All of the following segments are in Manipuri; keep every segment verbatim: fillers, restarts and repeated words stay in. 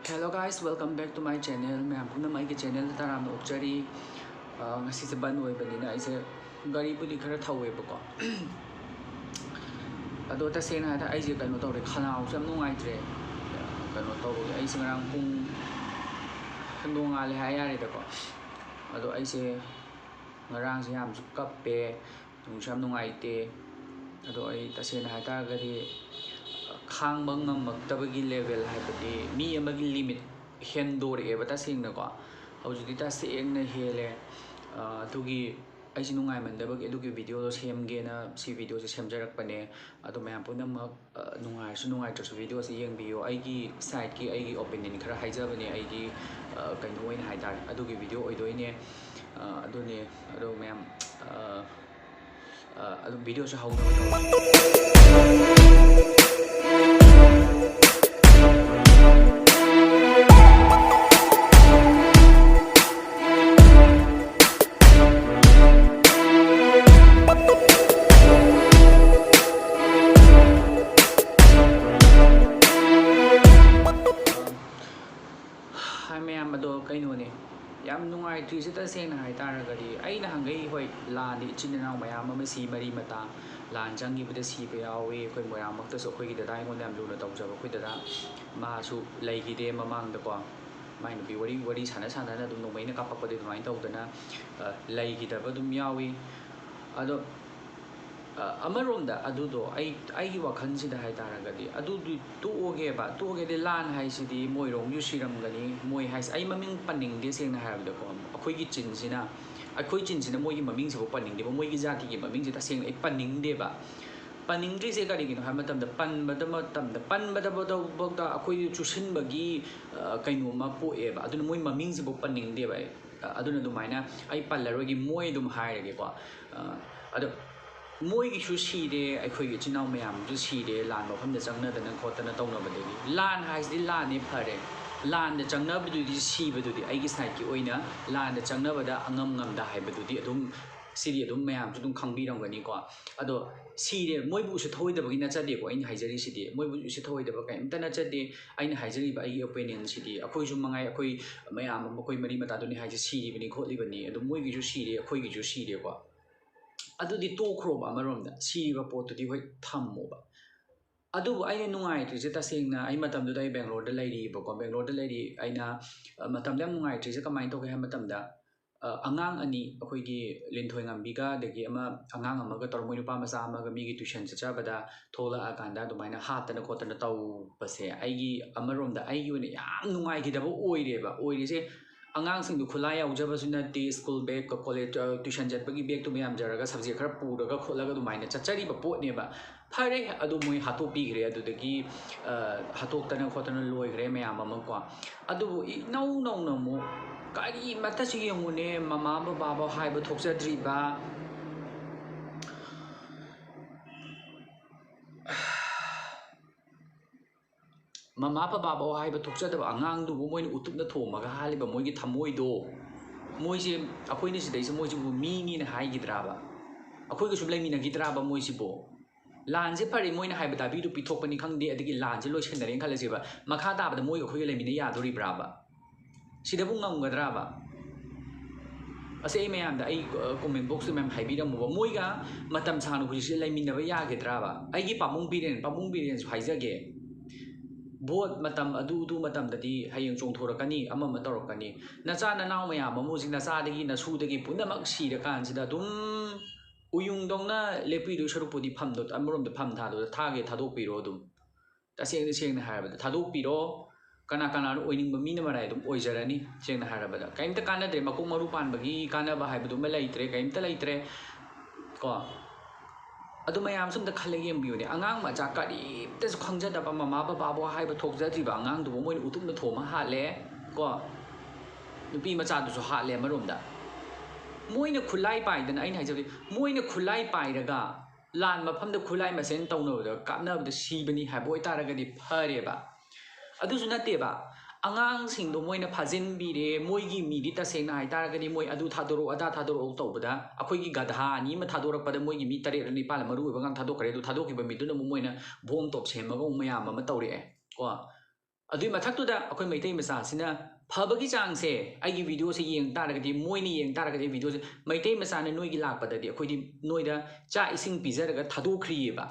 Hello guys, welcome back to my channel. ꯃꯌꯥꯝ ꯄꯨꯝꯅꯃꯛ ꯑꯩꯒꯤ ꯆꯦꯅꯦꯜꯗ ꯇꯔꯥꯝꯅ ꯑꯣꯛꯆꯔꯤ꯫ ꯑ, ꯉꯁꯤꯁꯦ ꯕꯟ ꯑꯣꯏꯕꯅꯤꯅ ꯑꯩꯁꯦ ꯒꯥꯔꯤꯕꯨꯗꯤ ꯈꯔ ꯊꯧꯋꯦꯕꯀꯣ꯫ ꯑꯗꯣ ꯇꯁꯦꯡꯅ ꯍꯥꯏꯔꯗꯤ ꯑꯩꯁꯦ ꯀꯩꯅꯣ ꯇꯧꯔꯦ, ꯈꯅꯥꯎꯁꯦ ꯌꯥꯝ ꯅꯨꯡꯉꯥꯏꯇ꯭ꯔꯦ꯫ ꯀꯩꯅꯣ ꯇꯧꯕꯒꯤ ꯑꯩꯁꯦ ꯉꯔꯥꯡ ꯄꯨꯡ ꯅꯣꯡꯉꯥꯜꯂꯦ ꯍꯥꯏ ꯌꯥꯔꯦꯗꯀꯣ꯫ ꯑꯗꯣ ꯑꯩꯁꯦ ꯉꯔꯥꯡꯁꯦ ꯌꯥꯝꯁꯨ ꯀꯞꯄꯦ, ꯅꯨꯡꯁꯨ ꯌꯥꯝ ꯅꯨꯡꯉꯥꯏꯇꯦ꯫ ꯑꯗꯣ ꯑꯩ ꯇꯁꯦꯡꯅ ꯍꯥꯏꯇꯥꯔꯒꯗꯤ ꯈꯥꯡꯕ ꯉꯝꯃꯛꯇꯕꯒꯤ ꯂꯦꯚꯦꯜ, ꯍꯥꯏꯕꯗꯤ ꯃꯤ ꯑꯃꯒꯤ ꯂꯤꯃꯤꯠ ꯍꯦꯟꯗꯣꯔꯛꯑꯦꯕ ꯇꯁꯦꯡꯅꯀꯣ꯫ ꯍꯧꯖꯤꯛꯇꯤ ꯇꯁꯦꯡꯅ ꯍꯦꯜꯂꯦ꯫ ꯑ, ꯑꯗꯨꯒꯤ ꯑꯩꯁꯦ ꯅꯨꯡꯉꯥꯏꯃꯟꯗꯕꯒꯤ ꯑꯗꯨꯒꯤ ꯚꯤꯗꯤꯑꯣꯗꯣ ꯁꯦꯝꯒꯦꯅ ꯁꯤ ꯚꯤꯗꯤꯑꯣꯁꯦ ꯁꯦꯝꯖꯔꯛꯄꯅꯦ꯫ ꯑꯗꯣ ꯃꯌꯥꯝ ꯄꯨꯝꯅꯃꯛ, ꯑ, ꯅꯨꯡꯉꯥꯏꯔꯁꯨ ꯅꯨꯡꯉꯥꯏꯇ꯭ꯔꯁꯨ ꯚꯤꯗꯤꯑꯣꯁꯦ ꯌꯦꯡꯕꯤꯌꯣ꯫ ꯑꯩꯒꯤ ꯁꯥꯏꯠꯀꯤ ꯑꯩꯒꯤ ꯑꯣꯄꯤꯅꯤꯌꯟ ꯈꯔ ꯍꯥꯏꯖꯕꯅꯦ, ꯑꯩꯒꯤ, ꯑ, ꯀꯩꯅꯣ ꯑꯣꯏꯅ ꯍꯥꯏꯇꯥꯔꯦ, ꯑꯗꯨꯒꯤ ꯚꯤꯗꯤꯑꯣ ꯑꯣꯏꯗꯣꯏꯅꯦ꯫ ꯑ, ꯑꯗꯨꯅꯦ꯫ ꯑꯗꯣ ꯃꯌꯥꯝ, ꯑ, ꯑ, ꯑꯗꯨꯝ ꯚꯤꯗꯤꯑꯣꯁꯦ ꯍꯧꯅꯕ ꯇꯧꯔꯁꯤ꯫ ꯍꯥꯏ ꯃꯌꯥꯝ, ꯑꯗꯣ ꯀꯩꯅꯣꯅꯦ, ꯌꯥꯝ ꯅꯨꯡꯉꯥꯏꯇ꯭ꯔꯤꯁꯦ ꯇꯁꯦꯡꯅ ꯍꯥꯏꯇꯥꯔꯒꯗꯤ꯫ ꯑꯩ ꯅꯍꯥꯟꯈꯩ, ꯍꯣꯏ, ꯂꯥꯟꯗꯤ ꯏꯆꯤꯟ ꯏꯅꯥꯎ ꯃꯌꯥꯝ ꯑꯃ ꯁꯤ, ꯃꯔꯤ ꯃꯇꯥ ꯂꯥꯟ ꯆꯪꯈꯤꯕꯗ ꯁꯤꯕ ꯌꯥꯎꯏ꯫ ꯑꯩꯈꯣꯏ ꯃꯣꯏꯔꯥꯡꯃꯛꯇꯁꯨ ꯑꯩꯈꯣꯏꯒꯤ ꯗꯗꯥ, ꯑꯩꯉꯣꯟꯗ ꯌꯥꯝ ꯂꯨꯅ ꯇꯧꯖꯕ ꯑꯩꯈꯣꯏ ꯗꯗꯥ, ꯃꯥꯁꯨ ꯂꯩꯈꯤꯗꯦ ꯃꯃꯥꯡꯗꯀꯣ꯫ ꯃꯥꯏ ꯅꯨꯄꯤ ꯋꯥꯔꯤ, ꯋꯥꯔꯤ ꯁꯥꯟꯅ ꯁꯥꯟꯅꯅ ꯑꯗꯨꯝ ꯅꯣꯡꯃꯩꯅ ꯀꯥꯞꯄꯛꯄꯗꯤ ꯑꯗꯨꯃꯥꯏꯅ ꯇꯧꯗꯅ, ꯑ, ꯂꯩꯈꯤꯗꯕ ꯑꯗꯨꯝ ꯌꯥꯎꯏ꯫ ꯑꯗꯣ, ꯑ, ꯑꯃꯔꯣꯝꯗ ꯑꯗꯨꯗꯣ ꯑꯩ, ꯑꯩꯒꯤ ꯋꯥꯈꯜꯁꯤꯗ ꯍꯥꯏꯇꯥꯔꯒꯗꯤ, ꯑꯗꯨꯗꯤ ꯇꯣꯛꯑꯒꯦꯕ꯫ ꯇꯣꯛꯑꯒꯦꯗꯤ, ꯂꯥꯟ ꯍꯥꯏꯁꯤꯗꯤ ꯃꯣꯏꯔꯣꯝꯒꯤꯁꯨ ꯁꯤꯔꯝꯒꯅꯤ, ꯃꯣꯏ ꯍꯥꯏꯁꯤ, ꯑꯩ ꯃꯃꯤꯡ ꯄꯟꯅꯤꯡꯗꯦ ꯁꯦꯡꯅ ꯍꯥꯏꯔꯕꯗꯀꯣ꯫ ꯑꯩꯈꯣꯏꯒꯤ ꯆꯤꯟꯁꯤꯅ, ꯑꯩꯈꯣꯏ ꯆꯤꯟꯁꯤꯅ ꯃꯣꯏꯒꯤ ꯃꯃꯤꯡꯁꯤꯐꯥꯎ ꯄꯟꯅꯤꯡꯗꯦꯕ, ꯃꯣꯏꯒꯤ ꯖꯥꯇꯤꯒꯤ ꯃꯃꯤꯡꯁꯦ ꯇꯁꯦꯡꯅ ꯑꯩ ꯄꯟꯅꯤꯡꯗꯦꯕ꯫ ꯄꯟꯅꯤꯡꯗ꯭ꯔꯤꯁꯦ ꯀꯔꯤꯒꯤꯅꯣ ꯍꯥꯏꯕ ꯃꯇꯝꯗ, ꯄꯟꯕꯗ ꯃꯇꯝꯗ, ꯄꯟꯕꯗꯐꯥꯎꯗ ꯑꯩꯈꯣꯏ ꯆꯨꯁꯤꯟꯕꯒꯤ, ꯑ, ꯀꯩꯅꯣꯝꯃ ꯄꯣꯛꯑꯦꯕ꯫ ꯑꯗꯨꯅ ꯃꯣꯏ ꯃꯃꯤꯡꯁꯤꯐꯥꯎ ꯄꯟꯅꯤꯡꯗꯦꯕ ꯑꯩ꯫ ꯑ, ꯑꯗꯨꯅ ꯑꯗꯨꯃꯥꯏꯅ ꯑꯩ ꯄꯜꯂꯔꯣꯏꯒꯦ, ꯃꯣꯏ ꯑꯗꯨꯝ ꯍꯥꯏꯔꯒꯦꯀꯣ꯫ ꯑ, ꯑꯗꯣ ꯃꯣꯏꯒꯤꯁꯨ ꯁꯤꯔꯦ, ꯑꯩꯈꯣꯏꯒꯤ ꯏꯆꯤꯟ ꯏꯅꯥꯎ ꯃꯌꯥꯝꯁꯨ ꯁꯤꯔꯦ, ꯂꯥꯟ ꯃꯐꯝꯗ ꯆꯪꯅꯗꯅ ꯈꯣꯠꯇꯅ ꯇꯧꯅꯕꯗꯒꯤ꯫ ꯂꯥꯟ ꯍꯥꯏꯁꯤꯗꯤ ꯂꯥꯟꯅꯦ, ꯐꯔꯦ꯫ ꯂꯥꯟꯗ ꯆꯪꯅꯕꯗꯨꯗꯤ, ꯁꯤꯕꯗꯨꯗꯤ, ꯑꯩꯒꯤ ꯁꯥꯏꯠꯀꯤ ꯑꯣꯏꯅ ꯂꯥꯟꯗ ꯆꯪꯅꯕꯗ ꯑꯉꯝ ꯉꯝꯗ ꯍꯥꯏꯕꯗꯨꯗꯤ ꯑꯗꯨꯝ ꯁꯤꯗꯤ ꯑꯗꯨꯝ ꯃꯌꯥꯝꯁꯨ ꯑꯗꯨꯝ ꯈꯪꯕꯤꯔꯝꯒꯅꯤꯀꯣ꯫ ꯑꯗꯣ ꯁꯤꯔꯦ, ꯃꯣꯏꯕꯨ ꯎꯁꯤꯠ ꯊꯑꯣꯏꯗꯕꯒꯤ ꯅꯠꯆꯗꯦꯀꯣ ꯑꯩꯅ ꯍꯥꯏꯖꯔꯤꯁꯤꯗꯤ, ꯃꯣꯏꯕꯨ ꯎꯁꯤꯠ ꯊꯑꯣꯏꯗꯕ ꯀꯔꯤꯝꯇ ꯅꯠꯆꯗꯦ꯫ ꯑꯩꯅ ꯍꯥꯏꯖꯔꯤꯕ ꯑꯩꯒꯤ opinion ꯁꯤꯗꯤ ꯑꯩꯈꯣꯏꯁꯨ ꯃꯉꯥꯏ, ꯑꯩꯈꯣꯏ ꯃꯌꯥꯝ ꯑꯃ, ꯑꯩꯈꯣꯏ ꯃꯔꯤ ꯃꯇꯥꯗꯨꯅꯤ ꯍꯥꯏꯁꯦ, ꯁꯤꯔꯤꯕꯅꯤ ꯈꯣꯠꯂꯤꯕꯅꯤ, ꯑꯗꯨ ꯃꯣꯏꯒꯤꯁꯨ ꯁꯤꯔꯦ, ꯑꯩꯈꯣꯏꯒꯤꯁꯨ ꯁꯤꯔꯦꯀꯣ꯫ ꯑꯗꯨꯗꯤ ꯇꯣꯛꯈ꯭ꯔꯣꯕ, ꯑꯃꯔꯣꯝꯗ ꯁꯤꯔꯤꯕ ꯄꯣꯠꯇꯨꯗꯤ ꯍꯣꯏ ꯊꯝꯃꯣꯕ꯫ ꯑꯗꯨꯕꯨ ꯑꯩꯅ ꯅꯨꯡꯉꯥꯏꯇ꯭ꯔꯤꯁꯦ, ꯇꯁꯦꯡꯅ ꯑꯩ ꯃꯇꯝꯗꯨꯗ ꯑꯩ ꯕꯦꯡꯒ꯭ꯂꯣꯔꯗ ꯂꯩꯔꯤꯕꯀꯣ꯫ ꯕꯦꯡꯒ꯭ꯂꯣꯔꯗ ꯂꯩꯔꯤ꯫ ꯑꯩꯅ, ꯑ, ꯃꯇꯝꯗ ꯌꯥꯝ ꯅꯨꯡꯉꯥꯏꯇ꯭ꯔꯤꯁꯦ ꯀꯃꯥꯏꯅ ꯇꯧꯒꯦ ꯍꯥꯏꯕ ꯃꯇꯝꯗ, ꯑ, ꯑꯉꯥꯡ ꯑꯅꯤ, ꯑꯩꯈꯣꯏꯒꯤ ꯂꯤꯟꯊꯣꯏꯉꯝꯕꯤꯒ ꯑꯗꯒꯤ ꯑꯃ ꯑꯉꯥꯡ ꯑꯃꯒ ꯇꯧꯔ, ꯃꯣꯏ ꯅꯨꯄꯥ ꯃꯆꯥ ꯑꯃꯒ ꯃꯤꯒꯤ tuition ꯆꯠꯆꯕꯗ ꯊꯣꯛꯂꯛꯑꯀꯥꯟꯗ ꯑꯗꯨꯃꯥꯏꯅ ꯍꯥꯠꯇꯅ ꯈꯣꯠꯇꯅ ꯇꯧꯕꯁꯦ, ꯑꯩꯒꯤ, ꯑꯃꯔꯣꯝꯗ ꯑꯩꯒꯤ ꯑꯣꯏꯅ ꯌꯥꯝ ꯅꯨꯡꯉꯥꯏꯈꯤꯗꯕ ꯑꯣꯏꯔꯦꯕ꯫ ꯑꯣꯏꯔꯤꯁꯦ, ꯑꯉꯥꯡꯁꯤꯡꯗꯨ ꯈꯨꯠꯂꯥꯏ ꯌꯥꯎꯖꯕꯁꯨ ꯅꯠꯇꯦ, school bag, college, ꯑ, tuition ꯆꯠꯄꯒꯤ bagꯇꯨ ꯃꯌꯥꯝ ꯌꯥꯟꯖꯔꯒ subject ꯈꯔ ꯄꯨꯔꯒ ꯈꯣꯠꯂꯒ ꯑꯗꯨꯃꯥꯏꯅ ꯆꯠꯆꯔꯤꯕ ꯄꯣꯠꯅꯦꯕ꯫ ꯐꯔꯦ, ꯑꯗꯨ ꯃꯣꯏ ꯍꯥꯠꯇꯣꯛꯄꯤꯈ꯭ꯔꯦ꯫ ꯑꯗꯨꯗꯒꯤ, ꯑ, ꯍꯥꯠꯇꯣꯛꯇꯅ ꯈꯣꯠꯇꯅ ꯂꯣꯏꯈ꯭ꯔꯦ ꯃꯌꯥꯝ ꯑꯃ ꯀꯣ꯫ ꯑꯗꯨꯕꯨ ꯏꯅꯧ ꯅꯧꯅ ꯑꯃꯨꯛ ꯀꯔꯤꯃꯠꯇꯁꯨ ꯌꯦꯡꯉꯨꯅꯦ, ꯃꯃꯥ ꯕꯕꯥꯐꯥꯎ ꯍꯥꯏꯕ ꯊꯣꯛꯆꯗ꯭ꯔꯤꯕ, ꯃꯃꯥ ꯕꯕꯥꯐꯥꯎ ꯍꯥꯏꯕ ꯊꯣꯛꯆꯗꯕ ꯑꯉꯥꯡꯗꯨꯕꯨ ꯃꯣꯏꯅ ꯎꯇꯨꯞꯅ ꯊꯣꯝꯃꯒ ꯍꯥꯠꯂꯤꯕ ꯃꯣꯏꯒꯤ ꯊꯃꯣꯏꯗꯣ, ꯃꯣꯏꯁꯦ, ꯑꯩꯈꯣꯏꯅ ꯁꯤꯗꯩꯁꯤꯗ ꯃꯣꯏꯁꯤꯕꯨ ꯃꯤꯅꯤꯅ ꯍꯥꯏꯈꯤꯗ꯭ꯔꯥꯕ? ꯑꯩꯈꯣꯏꯒꯁꯨ ꯂꯩꯃꯤꯟꯅꯈꯤꯗ꯭ꯔꯥꯕ ꯃꯣꯏꯁꯤꯕꯨ? ꯂꯥꯟꯁꯦ ꯐꯔꯦ, ꯃꯣꯏꯅ ꯍꯥꯏꯕ ꯗꯥꯕꯤꯗꯨ ꯄꯤꯊꯣꯛꯄꯅꯤ ꯈꯪꯗꯦ, ꯑꯗꯒꯤ ꯂꯥꯟꯁꯦ ꯂꯣꯏꯁꯤꯟꯅꯔꯦꯅ ꯈꯜꯂꯁꯦꯕ, ꯃꯈꯥ ꯇꯥꯕꯗ ꯃꯣꯏꯒ ꯑꯩꯈꯣꯏꯒ ꯂꯩꯃꯤꯟꯅ ꯌꯥꯗꯣꯔꯤꯕ꯭ꯔꯥꯕ? ꯁꯤꯗꯕꯨ ꯉꯝꯒꯗ꯭ꯔꯥꯕ? ꯑꯁꯤ ꯑꯩ ꯃꯌꯥꯝꯗ, ꯑꯩ, ꯑ, comment boxꯇ ꯃꯌꯥꯝ ꯍꯥꯏꯕꯤꯔꯝꯃꯨꯕ꯫ ꯃꯣꯏꯒ ꯃꯇꯝ ꯁꯥꯡꯅ ꯍꯧꯖꯤꯛꯁꯦ ꯂꯩꯃꯤꯟꯅꯕ ꯌꯥꯒꯗ꯭ꯔꯥꯕ? ꯑꯩꯒꯤ ꯄꯥꯕꯨꯡ ꯕꯤꯔꯦꯟ, ꯄꯥꯕꯨꯡ ꯕꯤꯔꯦꯟꯁꯨ ꯍꯥꯏꯖꯒꯦ, vote ꯃꯇꯝ ꯑꯗꯨ ꯑꯗꯨ ꯃꯇꯝꯗꯗꯤ ꯍꯌꯦꯡ ꯆꯣꯡꯊꯣꯔꯛꯀꯅꯤ, ꯑꯃ ꯑꯃ ꯇꯧꯔꯛꯀꯅꯤ꯫ ꯅꯆꯥ ꯅꯅꯥꯎ ꯃꯌꯥꯝ ꯑꯃ ꯍꯧꯖꯤꯛ ꯅꯆꯥꯗꯒꯤ ꯅꯁꯨꯗꯒꯤ ꯄꯨꯝꯅꯃꯛ ꯁꯤꯔꯀꯥꯟꯁꯤꯗ ꯑꯗꯨꯝ ꯎꯌꯨꯡꯗꯧꯅ ꯂꯦꯞꯄꯤꯗꯣꯏ ꯁꯔꯨꯛꯄꯨꯗꯤ ꯐꯝꯗꯣ ꯑꯃꯔꯣꯝꯗ ꯐꯝ ꯊꯥꯗꯣ ꯊꯥꯒꯦ ꯊꯥꯗꯣꯛꯄꯤꯔꯣ ꯑꯗꯨꯝ꯫ ꯇꯁꯦꯡꯅ ꯁꯦꯡꯅ ꯍꯥꯏꯔꯕꯗ ꯊꯥꯗꯣꯛꯄꯤꯔꯣ꯫ ꯀꯅꯥ ꯀꯅꯥꯅꯣ ꯑꯣꯏꯅꯤꯡꯕ ꯃꯤꯅ ꯃꯔꯥꯏ ꯑꯗꯨꯝ ꯑꯣꯏꯖꯔꯅꯤ꯫ ꯁꯦꯡꯅ ꯍꯥꯏꯔꯕꯗ ꯀꯔꯤꯝꯇ ꯀꯥꯟꯅꯗ꯭ꯔꯦ, ꯃꯀꯣꯛ ꯃꯔꯨ ꯄꯥꯟꯕꯒꯤ ꯀꯥꯟꯅꯕ ꯍꯥꯏꯕꯗꯨꯃ ꯂꯩꯇ꯭ꯔꯦ, ꯀꯔꯤꯝꯇ ꯂꯩꯇ꯭ꯔꯦ ꯀꯣ꯫ ꯑꯗꯨ ꯃꯌꯥꯝꯁꯨ ꯑꯝꯇ ꯈꯜꯂꯒ ꯌꯦꯡꯕꯤꯌꯨꯅꯦ꯫ ꯑꯉꯥꯡ ꯃꯆꯥ ꯀꯔꯤꯝꯇꯁꯨ ꯈꯪꯖꯗꯕ, ꯃꯃꯥ ꯕꯕꯥꯕꯨ ꯍꯥꯏꯕ ꯊꯣꯛꯆꯗ꯭ꯔꯤꯕ ꯑꯉꯥꯡꯗꯨꯕꯨ ꯃꯣꯏꯅ ꯎꯇꯨꯞꯅ ꯊꯣꯝꯃ ꯍꯥꯠꯂꯦ ꯀꯣ꯫ ꯅꯨꯄꯤ ꯃꯆꯥꯗꯨꯁꯨ ꯍꯥꯠꯂꯦ ꯑꯃꯔꯣꯝꯗ꯫ ꯃꯣꯏꯅ ꯈꯨꯠꯂꯥꯏ ꯄꯥꯏꯗꯅ, ꯑꯩꯅ ꯍꯥꯏꯖꯕꯗꯤ, ꯃꯣꯏꯅ ꯈꯨꯠꯂꯥꯏ ꯄꯥꯏꯔꯒ ꯂꯥꯟ ꯃꯐꯝꯗ ꯈꯨꯠꯂꯥꯏ ꯃꯁꯦꯟ ꯇꯧꯅꯕꯗ, ꯀꯥꯞꯅꯕꯗ ꯁꯤꯕꯅꯤ ꯍꯥꯏꯕ ꯑꯣꯏꯇꯥꯔꯒꯗꯤ ꯐꯔꯦꯕ꯫ ꯑꯗꯨꯁꯨ ꯅꯠꯇꯦꯕ, ꯑꯉꯥꯡꯁꯤꯡꯗꯣ ꯃꯣꯏꯅ ꯐꯥꯖꯤꯟꯕꯤꯔꯦ, ꯃꯣꯏꯒꯤ ꯃꯤꯗꯤ ꯇꯁꯦꯡꯅ ꯍꯥꯏꯇꯥꯔꯒꯗꯤ ꯃꯣꯏ ꯑꯗꯨ ꯊꯥꯗꯣꯔꯛꯑꯣ ꯑꯗꯥ ꯊꯥꯗꯣꯔꯛꯑꯣ ꯇꯧꯕꯗ ꯑꯩꯈꯣꯏꯒꯤ ꯒꯙꯥ ꯑꯅꯤ ꯑꯃ ꯊꯥꯗꯣꯔꯛꯄꯗ ꯃꯣꯏꯒꯤ ꯃꯤ ꯇꯔꯦꯠ ꯅꯤꯄꯥꯜ ꯃꯔꯨ ꯑꯣꯏꯕ ꯉꯥꯛ ꯊꯥꯗꯣꯛꯈ꯭ꯔꯦ꯫ ꯑꯗꯨ ꯊꯥꯗꯣꯛꯈꯤꯕ ꯃꯤꯗꯨꯅ ꯑꯃꯨꯛ ꯃꯣꯏꯅ ꯕꯣꯝ ꯇꯣꯞ ꯁꯦꯝꯃꯒ ꯑꯃꯨꯛ ꯃꯌꯥꯝ ꯑꯃ ꯇꯧꯔꯛꯑꯦ ꯀꯣ꯫ ꯑꯗꯨꯒꯤ ꯃꯊꯛꯇꯨꯗ ꯑꯩꯈꯣꯏ ꯃꯩꯇꯩ ꯃꯆꯥꯁꯤꯅ ꯐꯕꯒꯤ ꯆꯥꯡꯁꯦ, ꯑꯩꯒꯤ ꯚꯤꯗꯤꯑꯣꯁꯦ ꯌꯦꯡ ꯇꯥꯔꯒꯗꯤ, ꯃꯣꯏꯅ ꯌꯦꯡ ꯇꯥꯔꯒꯗꯤ ꯚꯤꯗꯤꯑꯣꯁꯦ, ꯃꯩꯇꯩ ꯃꯆꯥꯅ ꯅꯣꯏꯒꯤ ꯂꯥꯛꯄꯗꯗꯤ ꯑꯩꯈꯣꯏꯗꯤ ꯅꯣꯏꯗ ꯆꯥꯛ ꯏꯁꯤꯡ ꯄꯤꯖꯔꯒ ꯊꯥꯗꯣꯛꯈ꯭ꯔꯤꯑꯕ꯫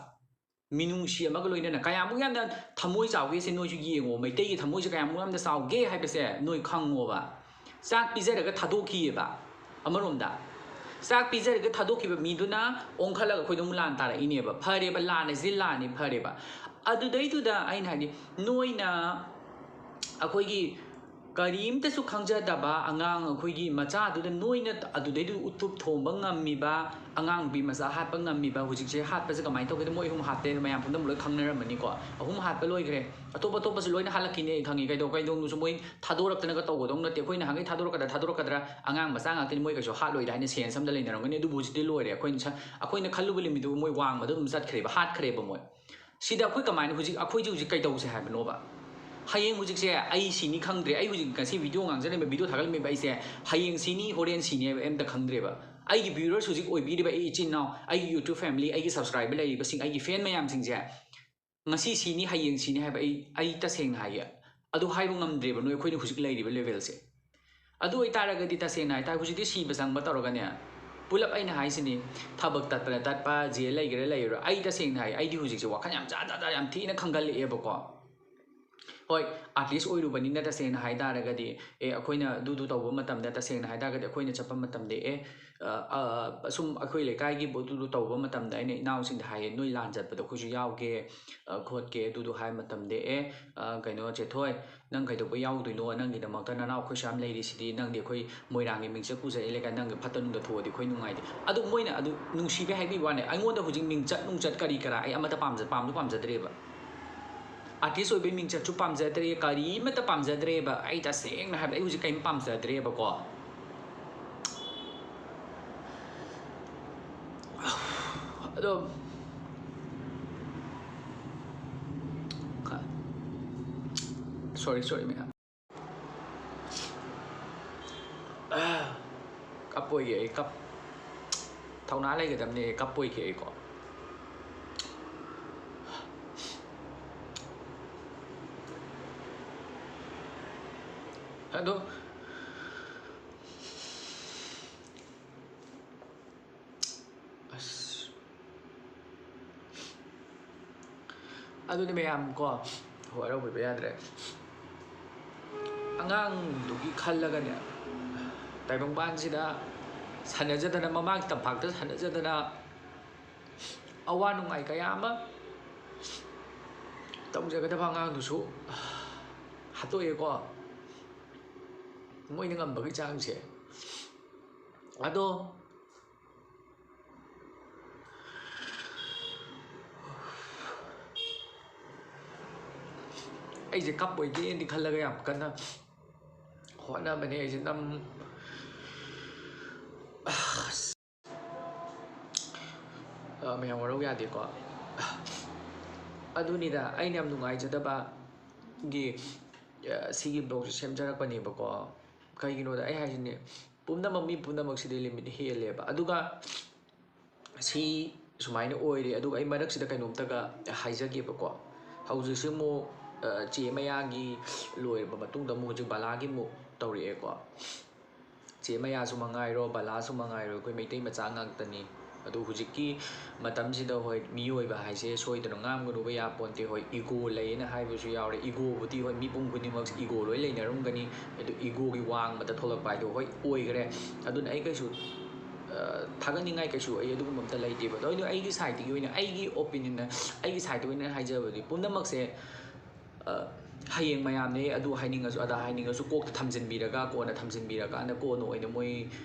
ꯃꯤꯅꯨꯡꯁꯤ ꯑꯃꯒ ꯂꯣꯏꯅꯅ ꯀꯌꯥꯃꯨꯛ ꯌꯥꯝꯅ ꯊꯃꯣꯏ ꯆꯥꯎꯒꯦꯁꯦ ꯅꯣꯏꯁꯨ ꯌꯦꯡꯉꯣ꯫ ꯃꯩꯇꯩꯒꯤ ꯊꯃꯣꯏꯁꯦ ꯀꯌꯥꯃꯨꯛ ꯌꯥꯝꯅ ꯆꯥꯎꯒꯦ ꯍꯥꯏꯕꯁꯦ ꯅꯣꯏ ꯈꯪꯉꯣꯕ꯫ ꯆꯥꯛ ꯄꯤꯖꯔꯒ ꯊꯥꯗꯣꯛꯈꯤꯑꯕ꯫ ꯑꯃꯔꯣꯝꯗ ꯆꯥꯛ ꯄꯤꯖꯔꯒ ꯊꯥꯗꯣꯛꯈꯤꯕ ꯃꯤꯗꯨꯅ ꯑꯣꯟꯈꯠꯂꯒ ꯑꯩꯈꯣꯏꯗ ꯑꯃꯨꯛ ꯂꯥꯟ ꯇꯥꯔꯛꯏꯅꯦꯕ꯫ ꯐꯔꯦꯕ, ꯂꯥꯟ ꯑꯁꯤꯗꯤ ꯂꯥꯟꯅꯤ, ꯐꯔꯦꯕ꯫ ꯑꯗꯨꯗꯩꯗꯨꯗ ꯑꯩꯅ ꯍꯥꯏꯗꯤ, ꯅꯣꯏꯅ ꯑꯩꯈꯣꯏꯒꯤ ꯀꯔꯤꯝꯇꯁꯨ ꯈꯪꯖꯗꯕ ꯑꯉꯥꯡ ꯑꯩꯈꯣꯏꯒꯤ ꯃꯆꯥꯗꯨꯗ ꯅꯣꯏꯅ ꯑꯗꯨꯗꯩꯗꯨ ꯎꯇꯨꯞ ꯊꯣꯡꯕ ꯉꯝꯃꯤꯕ, ꯑꯉꯥꯡ ꯅꯨꯄꯤ ꯃꯆꯥ ꯍꯥꯠꯄ ꯉꯝꯃꯤꯕ꯫ ꯍꯧꯖꯤꯛꯁꯦ ꯍꯥꯠꯄꯁꯦ ꯀꯃꯥꯏꯅ ꯇꯧꯒꯦꯗ, ꯃꯣꯏ ꯑꯍꯨꯝ ꯍꯥꯠꯇꯦ, ꯃꯌꯥꯝ ꯄꯨꯝꯅꯃꯛ ꯂꯣꯏ ꯈꯪꯅꯔꯝꯃꯅꯤꯀꯣ꯫ ꯑꯍꯨꯝ ꯍꯥꯠꯄ ꯂꯣꯏꯈ꯭ꯔꯦ, ꯑꯇꯣꯞ ꯑꯇꯣꯞꯄꯁꯨ ꯂꯣꯏꯅ ꯍꯥꯠꯂꯛꯈꯤꯅꯦ ꯑꯩ ꯈꯪꯉꯤ꯫ ꯀꯩꯗꯧ ꯀꯩꯗꯧꯅꯨꯁꯨ ꯃꯣꯏ ꯊꯥꯗꯣꯔꯛꯇꯅꯒ ꯇꯧꯒꯗꯧ ꯅꯠꯇꯦ꯫ ꯑꯩꯈꯣꯏꯅ ꯍꯪꯉꯤ ꯊꯥꯗꯣꯔꯛꯀꯗ꯭ꯔꯥ ꯊꯥꯗꯣꯔꯛꯀꯗ꯭ꯔꯥ, ꯑꯉꯥꯡ ꯃꯆꯥ ꯉꯥꯛꯇꯅꯤ, ꯃꯣꯏ ꯀꯩꯁꯨ ꯍꯥꯠꯂꯣꯏꯗ ꯍꯥꯏꯅ ꯁꯦꯟꯁ ꯑꯝꯗ ꯂꯩꯅꯔꯝꯒꯅꯤ꯫ ꯑꯗꯨꯕꯨ ꯍꯧꯖꯤꯛꯇꯤ ꯂꯣꯏꯔꯦ꯫ ꯑꯩꯈꯣꯏꯅ ꯁ-, ꯑꯩꯈꯣꯏꯅ ꯈꯜꯂꯨꯕ ꯂꯤꯃꯤꯠꯇꯨ ꯃꯣꯏ ꯋꯥꯡꯃꯗ ꯑꯗꯨꯝ ꯆꯠꯈ꯭ꯔꯦꯕ, ꯍꯥꯠꯈ꯭ꯔꯦꯕ ꯃꯣꯏ꯫ ꯁꯤꯗ ꯑꯩꯈꯣꯏ ꯀꯃꯥꯏꯅ ꯍꯧꯖꯤꯛ, ꯑꯩꯈꯣꯏꯁꯦ ꯍꯧꯖꯤꯛ ꯀꯩꯗꯧꯁꯦ ꯍꯥꯏꯕꯅꯣꯕ? ꯍꯌꯦꯡ ꯍꯧꯖꯤꯛꯁꯦ ꯑꯩ ꯁꯤꯅꯤ ꯈꯪꯗ꯭ꯔꯦ꯫ ꯑꯩ ꯍꯧꯖꯤꯛ ꯉꯁꯤ ꯚꯤꯗꯤꯑꯣ ꯉꯥꯡꯖꯔꯝꯃꯤꯕ, ꯚꯤꯗꯤꯑꯣ ꯊꯥꯒꯠꯂꯝꯃꯤꯕ ꯑꯩꯁꯦ ꯍꯌꯦꯡ ꯁꯤꯅꯤ, ꯍꯣꯔꯦꯟ ꯁꯤꯅꯤ ꯍꯥꯏꯕ ꯑꯩ ꯑꯝꯇ ꯈꯪꯗ꯭ꯔꯦꯕ꯫ ꯑꯩꯒꯤ ꯚ꯭ꯌꯨꯋꯔꯁ ꯍꯧꯖꯤꯛ ꯑꯣꯏꯕꯤꯔꯤꯕ ꯑꯩ ꯏꯆꯤꯟ ꯏꯅꯥꯎ, ꯑꯩꯒꯤ YouTube family, ꯑꯩꯒꯤ subscriber ꯂꯩꯔꯤꯕꯁꯤꯡ, ꯑꯩꯒꯤ fan ꯃꯌꯥꯝꯁꯤꯡꯁꯦ ꯉꯁꯤ ꯁꯤꯅꯤ, ꯍꯌꯦꯡ ꯁꯤꯅꯤ ꯍꯥꯏꯕ ꯑꯩ, ꯑꯩ ꯇꯁꯦꯡꯅ ꯍꯥꯏꯒꯦ, ꯑꯗꯨ ꯍꯥꯏꯕ ꯉꯝꯗ꯭ꯔꯦꯕ ꯅꯣꯏ, ꯑꯩꯈꯣꯏꯅ ꯍꯧꯖꯤꯛ ꯂꯩꯔꯤꯕ levelꯁꯦ꯫ ꯑꯗꯨ ꯑꯣꯏꯇꯥꯔꯒꯗꯤ ꯇꯁꯦꯡꯅ ꯍꯥꯏꯇꯥꯔꯦ, ꯍꯧꯖꯤꯛꯇꯤ ꯁꯤꯕ ꯆꯪꯕ ꯇꯧꯔꯒꯅꯦ, ꯄꯨꯂꯞ ꯑꯩꯅ ꯍꯥꯏꯁꯤꯅꯤ, ꯊꯕꯛ ꯇꯠꯄꯅ ꯇꯠꯄ, ꯖꯦꯜ ꯂꯩꯒꯦꯔꯥ ꯂꯩꯔꯣꯏ, ꯑꯩ ꯇꯁꯦꯡꯅ ꯍꯥꯏ, ꯑꯩꯗꯤ ꯍꯧꯖꯤꯛꯁꯦ ꯋꯥꯈꯜ ꯌꯥꯝ ꯖꯥꯠ ꯖꯥꯠ ꯖꯥꯠ ꯌꯥꯝ ꯊꯤꯅ ꯈꯟꯒꯠꯂꯛꯑꯦꯕꯀꯣ꯫ ꯍꯣꯏ, artist ꯑꯣꯏꯔꯨꯕꯅꯤꯅ ꯇꯁꯦꯡꯅ ꯍꯥꯏꯇꯥꯔꯒꯗꯤ, ꯑꯦ, ꯑꯩꯈꯣꯏꯅ ꯑꯗꯨꯗꯨ ꯇꯧꯕ ꯃꯇꯝꯗ, ꯇꯁꯦꯡꯅ ꯍꯥꯏꯇꯥꯔꯒꯗꯤ ꯑꯩꯈꯣꯏꯅ ꯆꯠꯄ ꯃꯇꯝꯗ, ꯑꯦ, ꯑ, ꯑ, ꯑꯁꯨꯝ ꯑꯩꯈꯣꯏ ꯂꯩꯀꯥꯏꯒꯤ ꯑꯗꯨꯗꯨ ꯇꯧꯕ ꯃꯇꯝꯗ ꯑꯩꯅ ꯏꯅꯥꯎꯁꯤꯡꯗ ꯍꯥꯏꯌꯦ, "ꯅꯣꯏ ꯂꯥꯟ ꯆꯠꯄꯗ ꯑꯩꯈꯣꯏꯁꯨ ꯌꯥꯎꯒꯦ, ꯑ, ꯈꯣꯠꯀꯦ", ꯑꯗꯨꯗꯨ ꯍꯥꯏꯕ ꯃꯇꯝꯗ, "ꯑꯦ, ꯑ, ꯀꯩꯅꯣ, ꯆꯦꯊꯣꯏ, ꯅꯪ ꯀꯩꯗꯧꯕ ꯌꯥꯎꯗꯣꯏꯅꯣ? ꯅꯪꯒꯤꯗꯃꯛꯇ ꯅꯅꯥꯎ ꯑꯩꯈꯣꯏꯁꯨ ꯌꯥꯝ ꯂꯩꯔꯤꯁꯤꯗꯤ, ꯅꯪꯗꯤ ꯑꯩꯈꯣꯏ ꯃꯣꯏꯔꯥꯡꯒꯤ ꯃꯤꯡꯆꯠ ꯄꯨꯖꯔꯛꯏ ꯂꯩꯀꯥꯏ, ꯅꯪꯒꯤ ꯐꯠꯇ ꯅꯨꯡꯗ ꯊꯣꯛꯑꯗꯤ ꯑꯩꯈꯣꯏ ꯅꯨꯡꯉꯥꯏꯇꯦ"꯫ ꯑꯗꯨ ꯃꯣꯏꯅ ꯑꯗꯨ ꯅꯨꯡꯁꯤꯕꯩ ꯍꯥꯏꯕꯤꯕ ꯋꯥꯅꯦ꯫ ꯑꯩꯉꯣꯟꯗ ꯍꯧꯖꯤꯛ ꯃꯤꯡꯆꯠ ꯅꯨꯡꯆꯠ ꯀꯔꯤ ꯀꯔꯥ ꯑꯩ ꯑꯃꯠꯇ ꯄꯥꯝꯖ-, ꯄꯥꯝꯁꯨ ꯄꯥꯝꯖꯗ꯭ꯔꯦꯕ꯫ artist ꯑꯣꯏꯕꯩ ꯃꯤꯡꯆꯠꯁꯨ ꯄꯥꯝꯖꯗ꯭ꯔꯦ, ꯀꯔꯤꯃꯠꯇ ꯄꯥꯝꯖꯗ꯭ꯔꯦꯕ꯫ ꯑꯩ ꯇꯁꯦꯡꯅ ꯍꯥꯏꯕꯗ ꯑꯩ ꯍꯧꯖꯤꯛ ꯀꯔꯤꯝ ꯄꯥꯝꯖꯗ꯭ꯔꯦꯕꯀꯣ꯫ ꯑꯗꯣ, sorry, sorry, ꯃꯌꯥꯝ꯫ ꯑꯣꯏꯒꯦ ꯑꯩ ꯀꯞ ꯊꯧꯅꯥ ꯂꯩꯒꯗꯕꯅꯦ, ꯑꯩ ꯀꯞꯄꯣꯏꯒꯦ ꯑꯩꯀꯣ꯫ ꯑꯗꯣ ꯑꯁ, ꯑꯗꯨꯅꯤ ꯃꯌꯥꯝ ꯀꯣ, ꯍꯣꯏ, ꯍꯔꯥꯎꯕꯤꯕ ꯌꯥꯗ꯭ꯔꯦ꯫ ꯑꯉꯥꯡꯗꯨꯒꯤ ꯈꯜꯂꯒꯅꯦ, ꯇꯥꯏꯕꯪꯄꯥꯟꯁꯤꯗ ꯁꯥꯟꯅꯖꯗꯅ, ꯃꯃꯥꯒꯤ ꯇꯝꯄꯥꯛꯇ ꯁꯥꯟꯅꯖꯗꯅ, ꯑꯋꯥ ꯅꯨꯡꯉꯥꯏ ꯀꯌꯥ ꯑꯃ ꯇꯧꯖꯒꯗꯕ ꯑꯉꯥꯡꯗꯨꯁꯨ ꯍꯥꯠꯇꯣꯛꯑꯦꯀꯣ, ꯃꯣꯏꯅ ꯉꯝꯕꯒꯤ ꯆꯥꯡꯁꯦ꯫ ꯑꯗꯣ ꯑꯩꯁꯦ ꯀꯞꯄꯣꯏꯒꯦꯅꯗꯤ ꯈꯜꯂꯒ ꯌꯥꯝ ꯀꯟꯅ ꯍꯣꯠꯅꯕꯅꯦ ꯑꯩꯁꯦ ꯅꯝ-, ꯑ, ꯃꯌꯥꯝ ꯋꯥꯔꯧ ꯌꯥꯗꯦꯀꯣ꯫ ꯑꯗꯨꯅꯤꯗ ꯑꯩꯅ ꯌꯥꯝ ꯅꯨꯡꯉꯥꯏꯖꯗꯕꯒꯤ, ꯑ, ꯁꯤꯒꯤ vlogꯁꯦ ꯁꯦꯝꯖꯔꯛꯄꯅꯦꯕꯀꯣ꯫ ꯀꯩꯒꯤꯅꯣꯗ ꯑꯩ ꯍꯥꯏꯁꯤꯅꯦ, ꯄꯨꯝꯅꯃꯛ, ꯃꯤ ꯄꯨꯝꯅꯃꯛꯁꯤꯗꯤ limit ꯍꯦꯜꯂꯦꯕ꯫ ꯑꯗꯨꯒ ꯁꯤ ꯁꯨꯃꯥꯏꯅ ꯑꯣꯏꯔꯦ꯫ ꯑꯗꯨꯒ ꯑꯩ ꯃꯔꯛꯁꯤꯗ ꯀꯩꯅꯣꯝꯇꯒ ꯍꯥꯏꯖꯒꯦꯕꯀꯣ꯫ ꯍꯧꯖꯤꯛꯁꯤ ꯑꯃꯨꯛ, ꯑ, ꯆꯦ ꯃꯌꯥꯒꯤ ꯂꯣꯏꯔꯕ ꯃꯇꯨꯡꯗ ꯑꯃꯨꯛ ꯍꯧꯖꯤꯛ ꯕꯂꯥꯒꯤ ꯑꯃꯨꯛ ꯇꯧꯔꯛꯑꯦꯀꯣ꯫ ꯆꯦ ꯃꯌꯥꯁꯨ ꯃꯉꯥꯏꯔꯣ, ꯕꯂꯥꯁꯨ ꯃꯉꯥꯏꯔꯣ, ꯑꯩꯈꯣꯏ ꯃꯩꯇꯩ ꯃꯆꯥ ꯉꯥꯛꯇꯅꯤ꯫ ꯑꯗꯨ ꯍꯧꯖꯤꯛꯀꯤ ꯃꯇꯝꯁꯤꯗ, ꯍꯣꯏ, ꯃꯤꯑꯣꯏꯕ ꯍꯥꯏꯁꯦ ꯁꯣꯏꯗꯅ ꯉꯥꯡꯒꯅꯨꯕ ꯌꯥꯄꯣꯟꯇꯦ꯫ ꯍꯣꯏ, ego ꯂꯩꯌꯦꯅ ꯍꯥꯏꯕꯁꯨ ꯌꯥꯎꯔꯦ꯫ Egoꯕꯨꯗꯤ, ꯍꯣꯏ, ꯃꯤꯄꯨꯝ ꯈꯨꯗꯤꯡꯃꯛ ego ꯂꯣꯏ ꯂꯩꯅꯔꯝꯒꯅꯤ꯫ ꯑꯗꯨ egoꯒꯤ ꯋꯥꯡꯃꯗ ꯊꯣꯛꯂꯛꯄ ꯍꯥꯏꯗꯣ, ꯍꯣꯏ, ꯑꯣꯏꯈ꯭ꯔꯦ꯫ ꯑꯗꯨꯅ ꯑꯩ ꯀꯩꯁꯨ, ꯑ, ꯊꯥꯒꯠꯅꯤꯡꯉꯥꯏ ꯀꯩꯁꯨ ꯑꯩ ꯑꯗꯨꯒꯨꯝꯕ ꯑꯝꯇ ꯂꯩꯇꯦꯕ꯫ ꯑꯗꯣ ꯑꯩꯅ ꯑꯩꯒꯤ sideꯇꯒꯤ ꯑꯣꯏꯅ, ꯑꯩꯒꯤ opinionꯅ, ꯑꯩꯒꯤ sideꯇ ꯑꯣꯏꯅ ꯍꯥꯏꯖꯕꯗꯤ, ꯄꯨꯝꯅꯃꯛꯁꯦ, ꯑ, ꯍꯌꯦꯡ ꯃꯌꯥꯝꯅꯦ ꯑꯗꯨ ꯍꯥꯏꯅꯤꯡꯉꯁꯨ, ꯑꯗꯥ ꯍꯥꯏꯅꯤꯡꯉꯁꯨ, ꯀꯣꯛꯇ ꯊꯝꯖꯤꯟꯕꯤꯔꯒ, ꯀꯣꯟꯅ ꯊꯝꯖꯤꯟꯕꯤꯔꯀꯥꯟꯗ, ꯀꯣꯟꯅ ꯑꯣꯏꯅ ꯃꯣꯏ,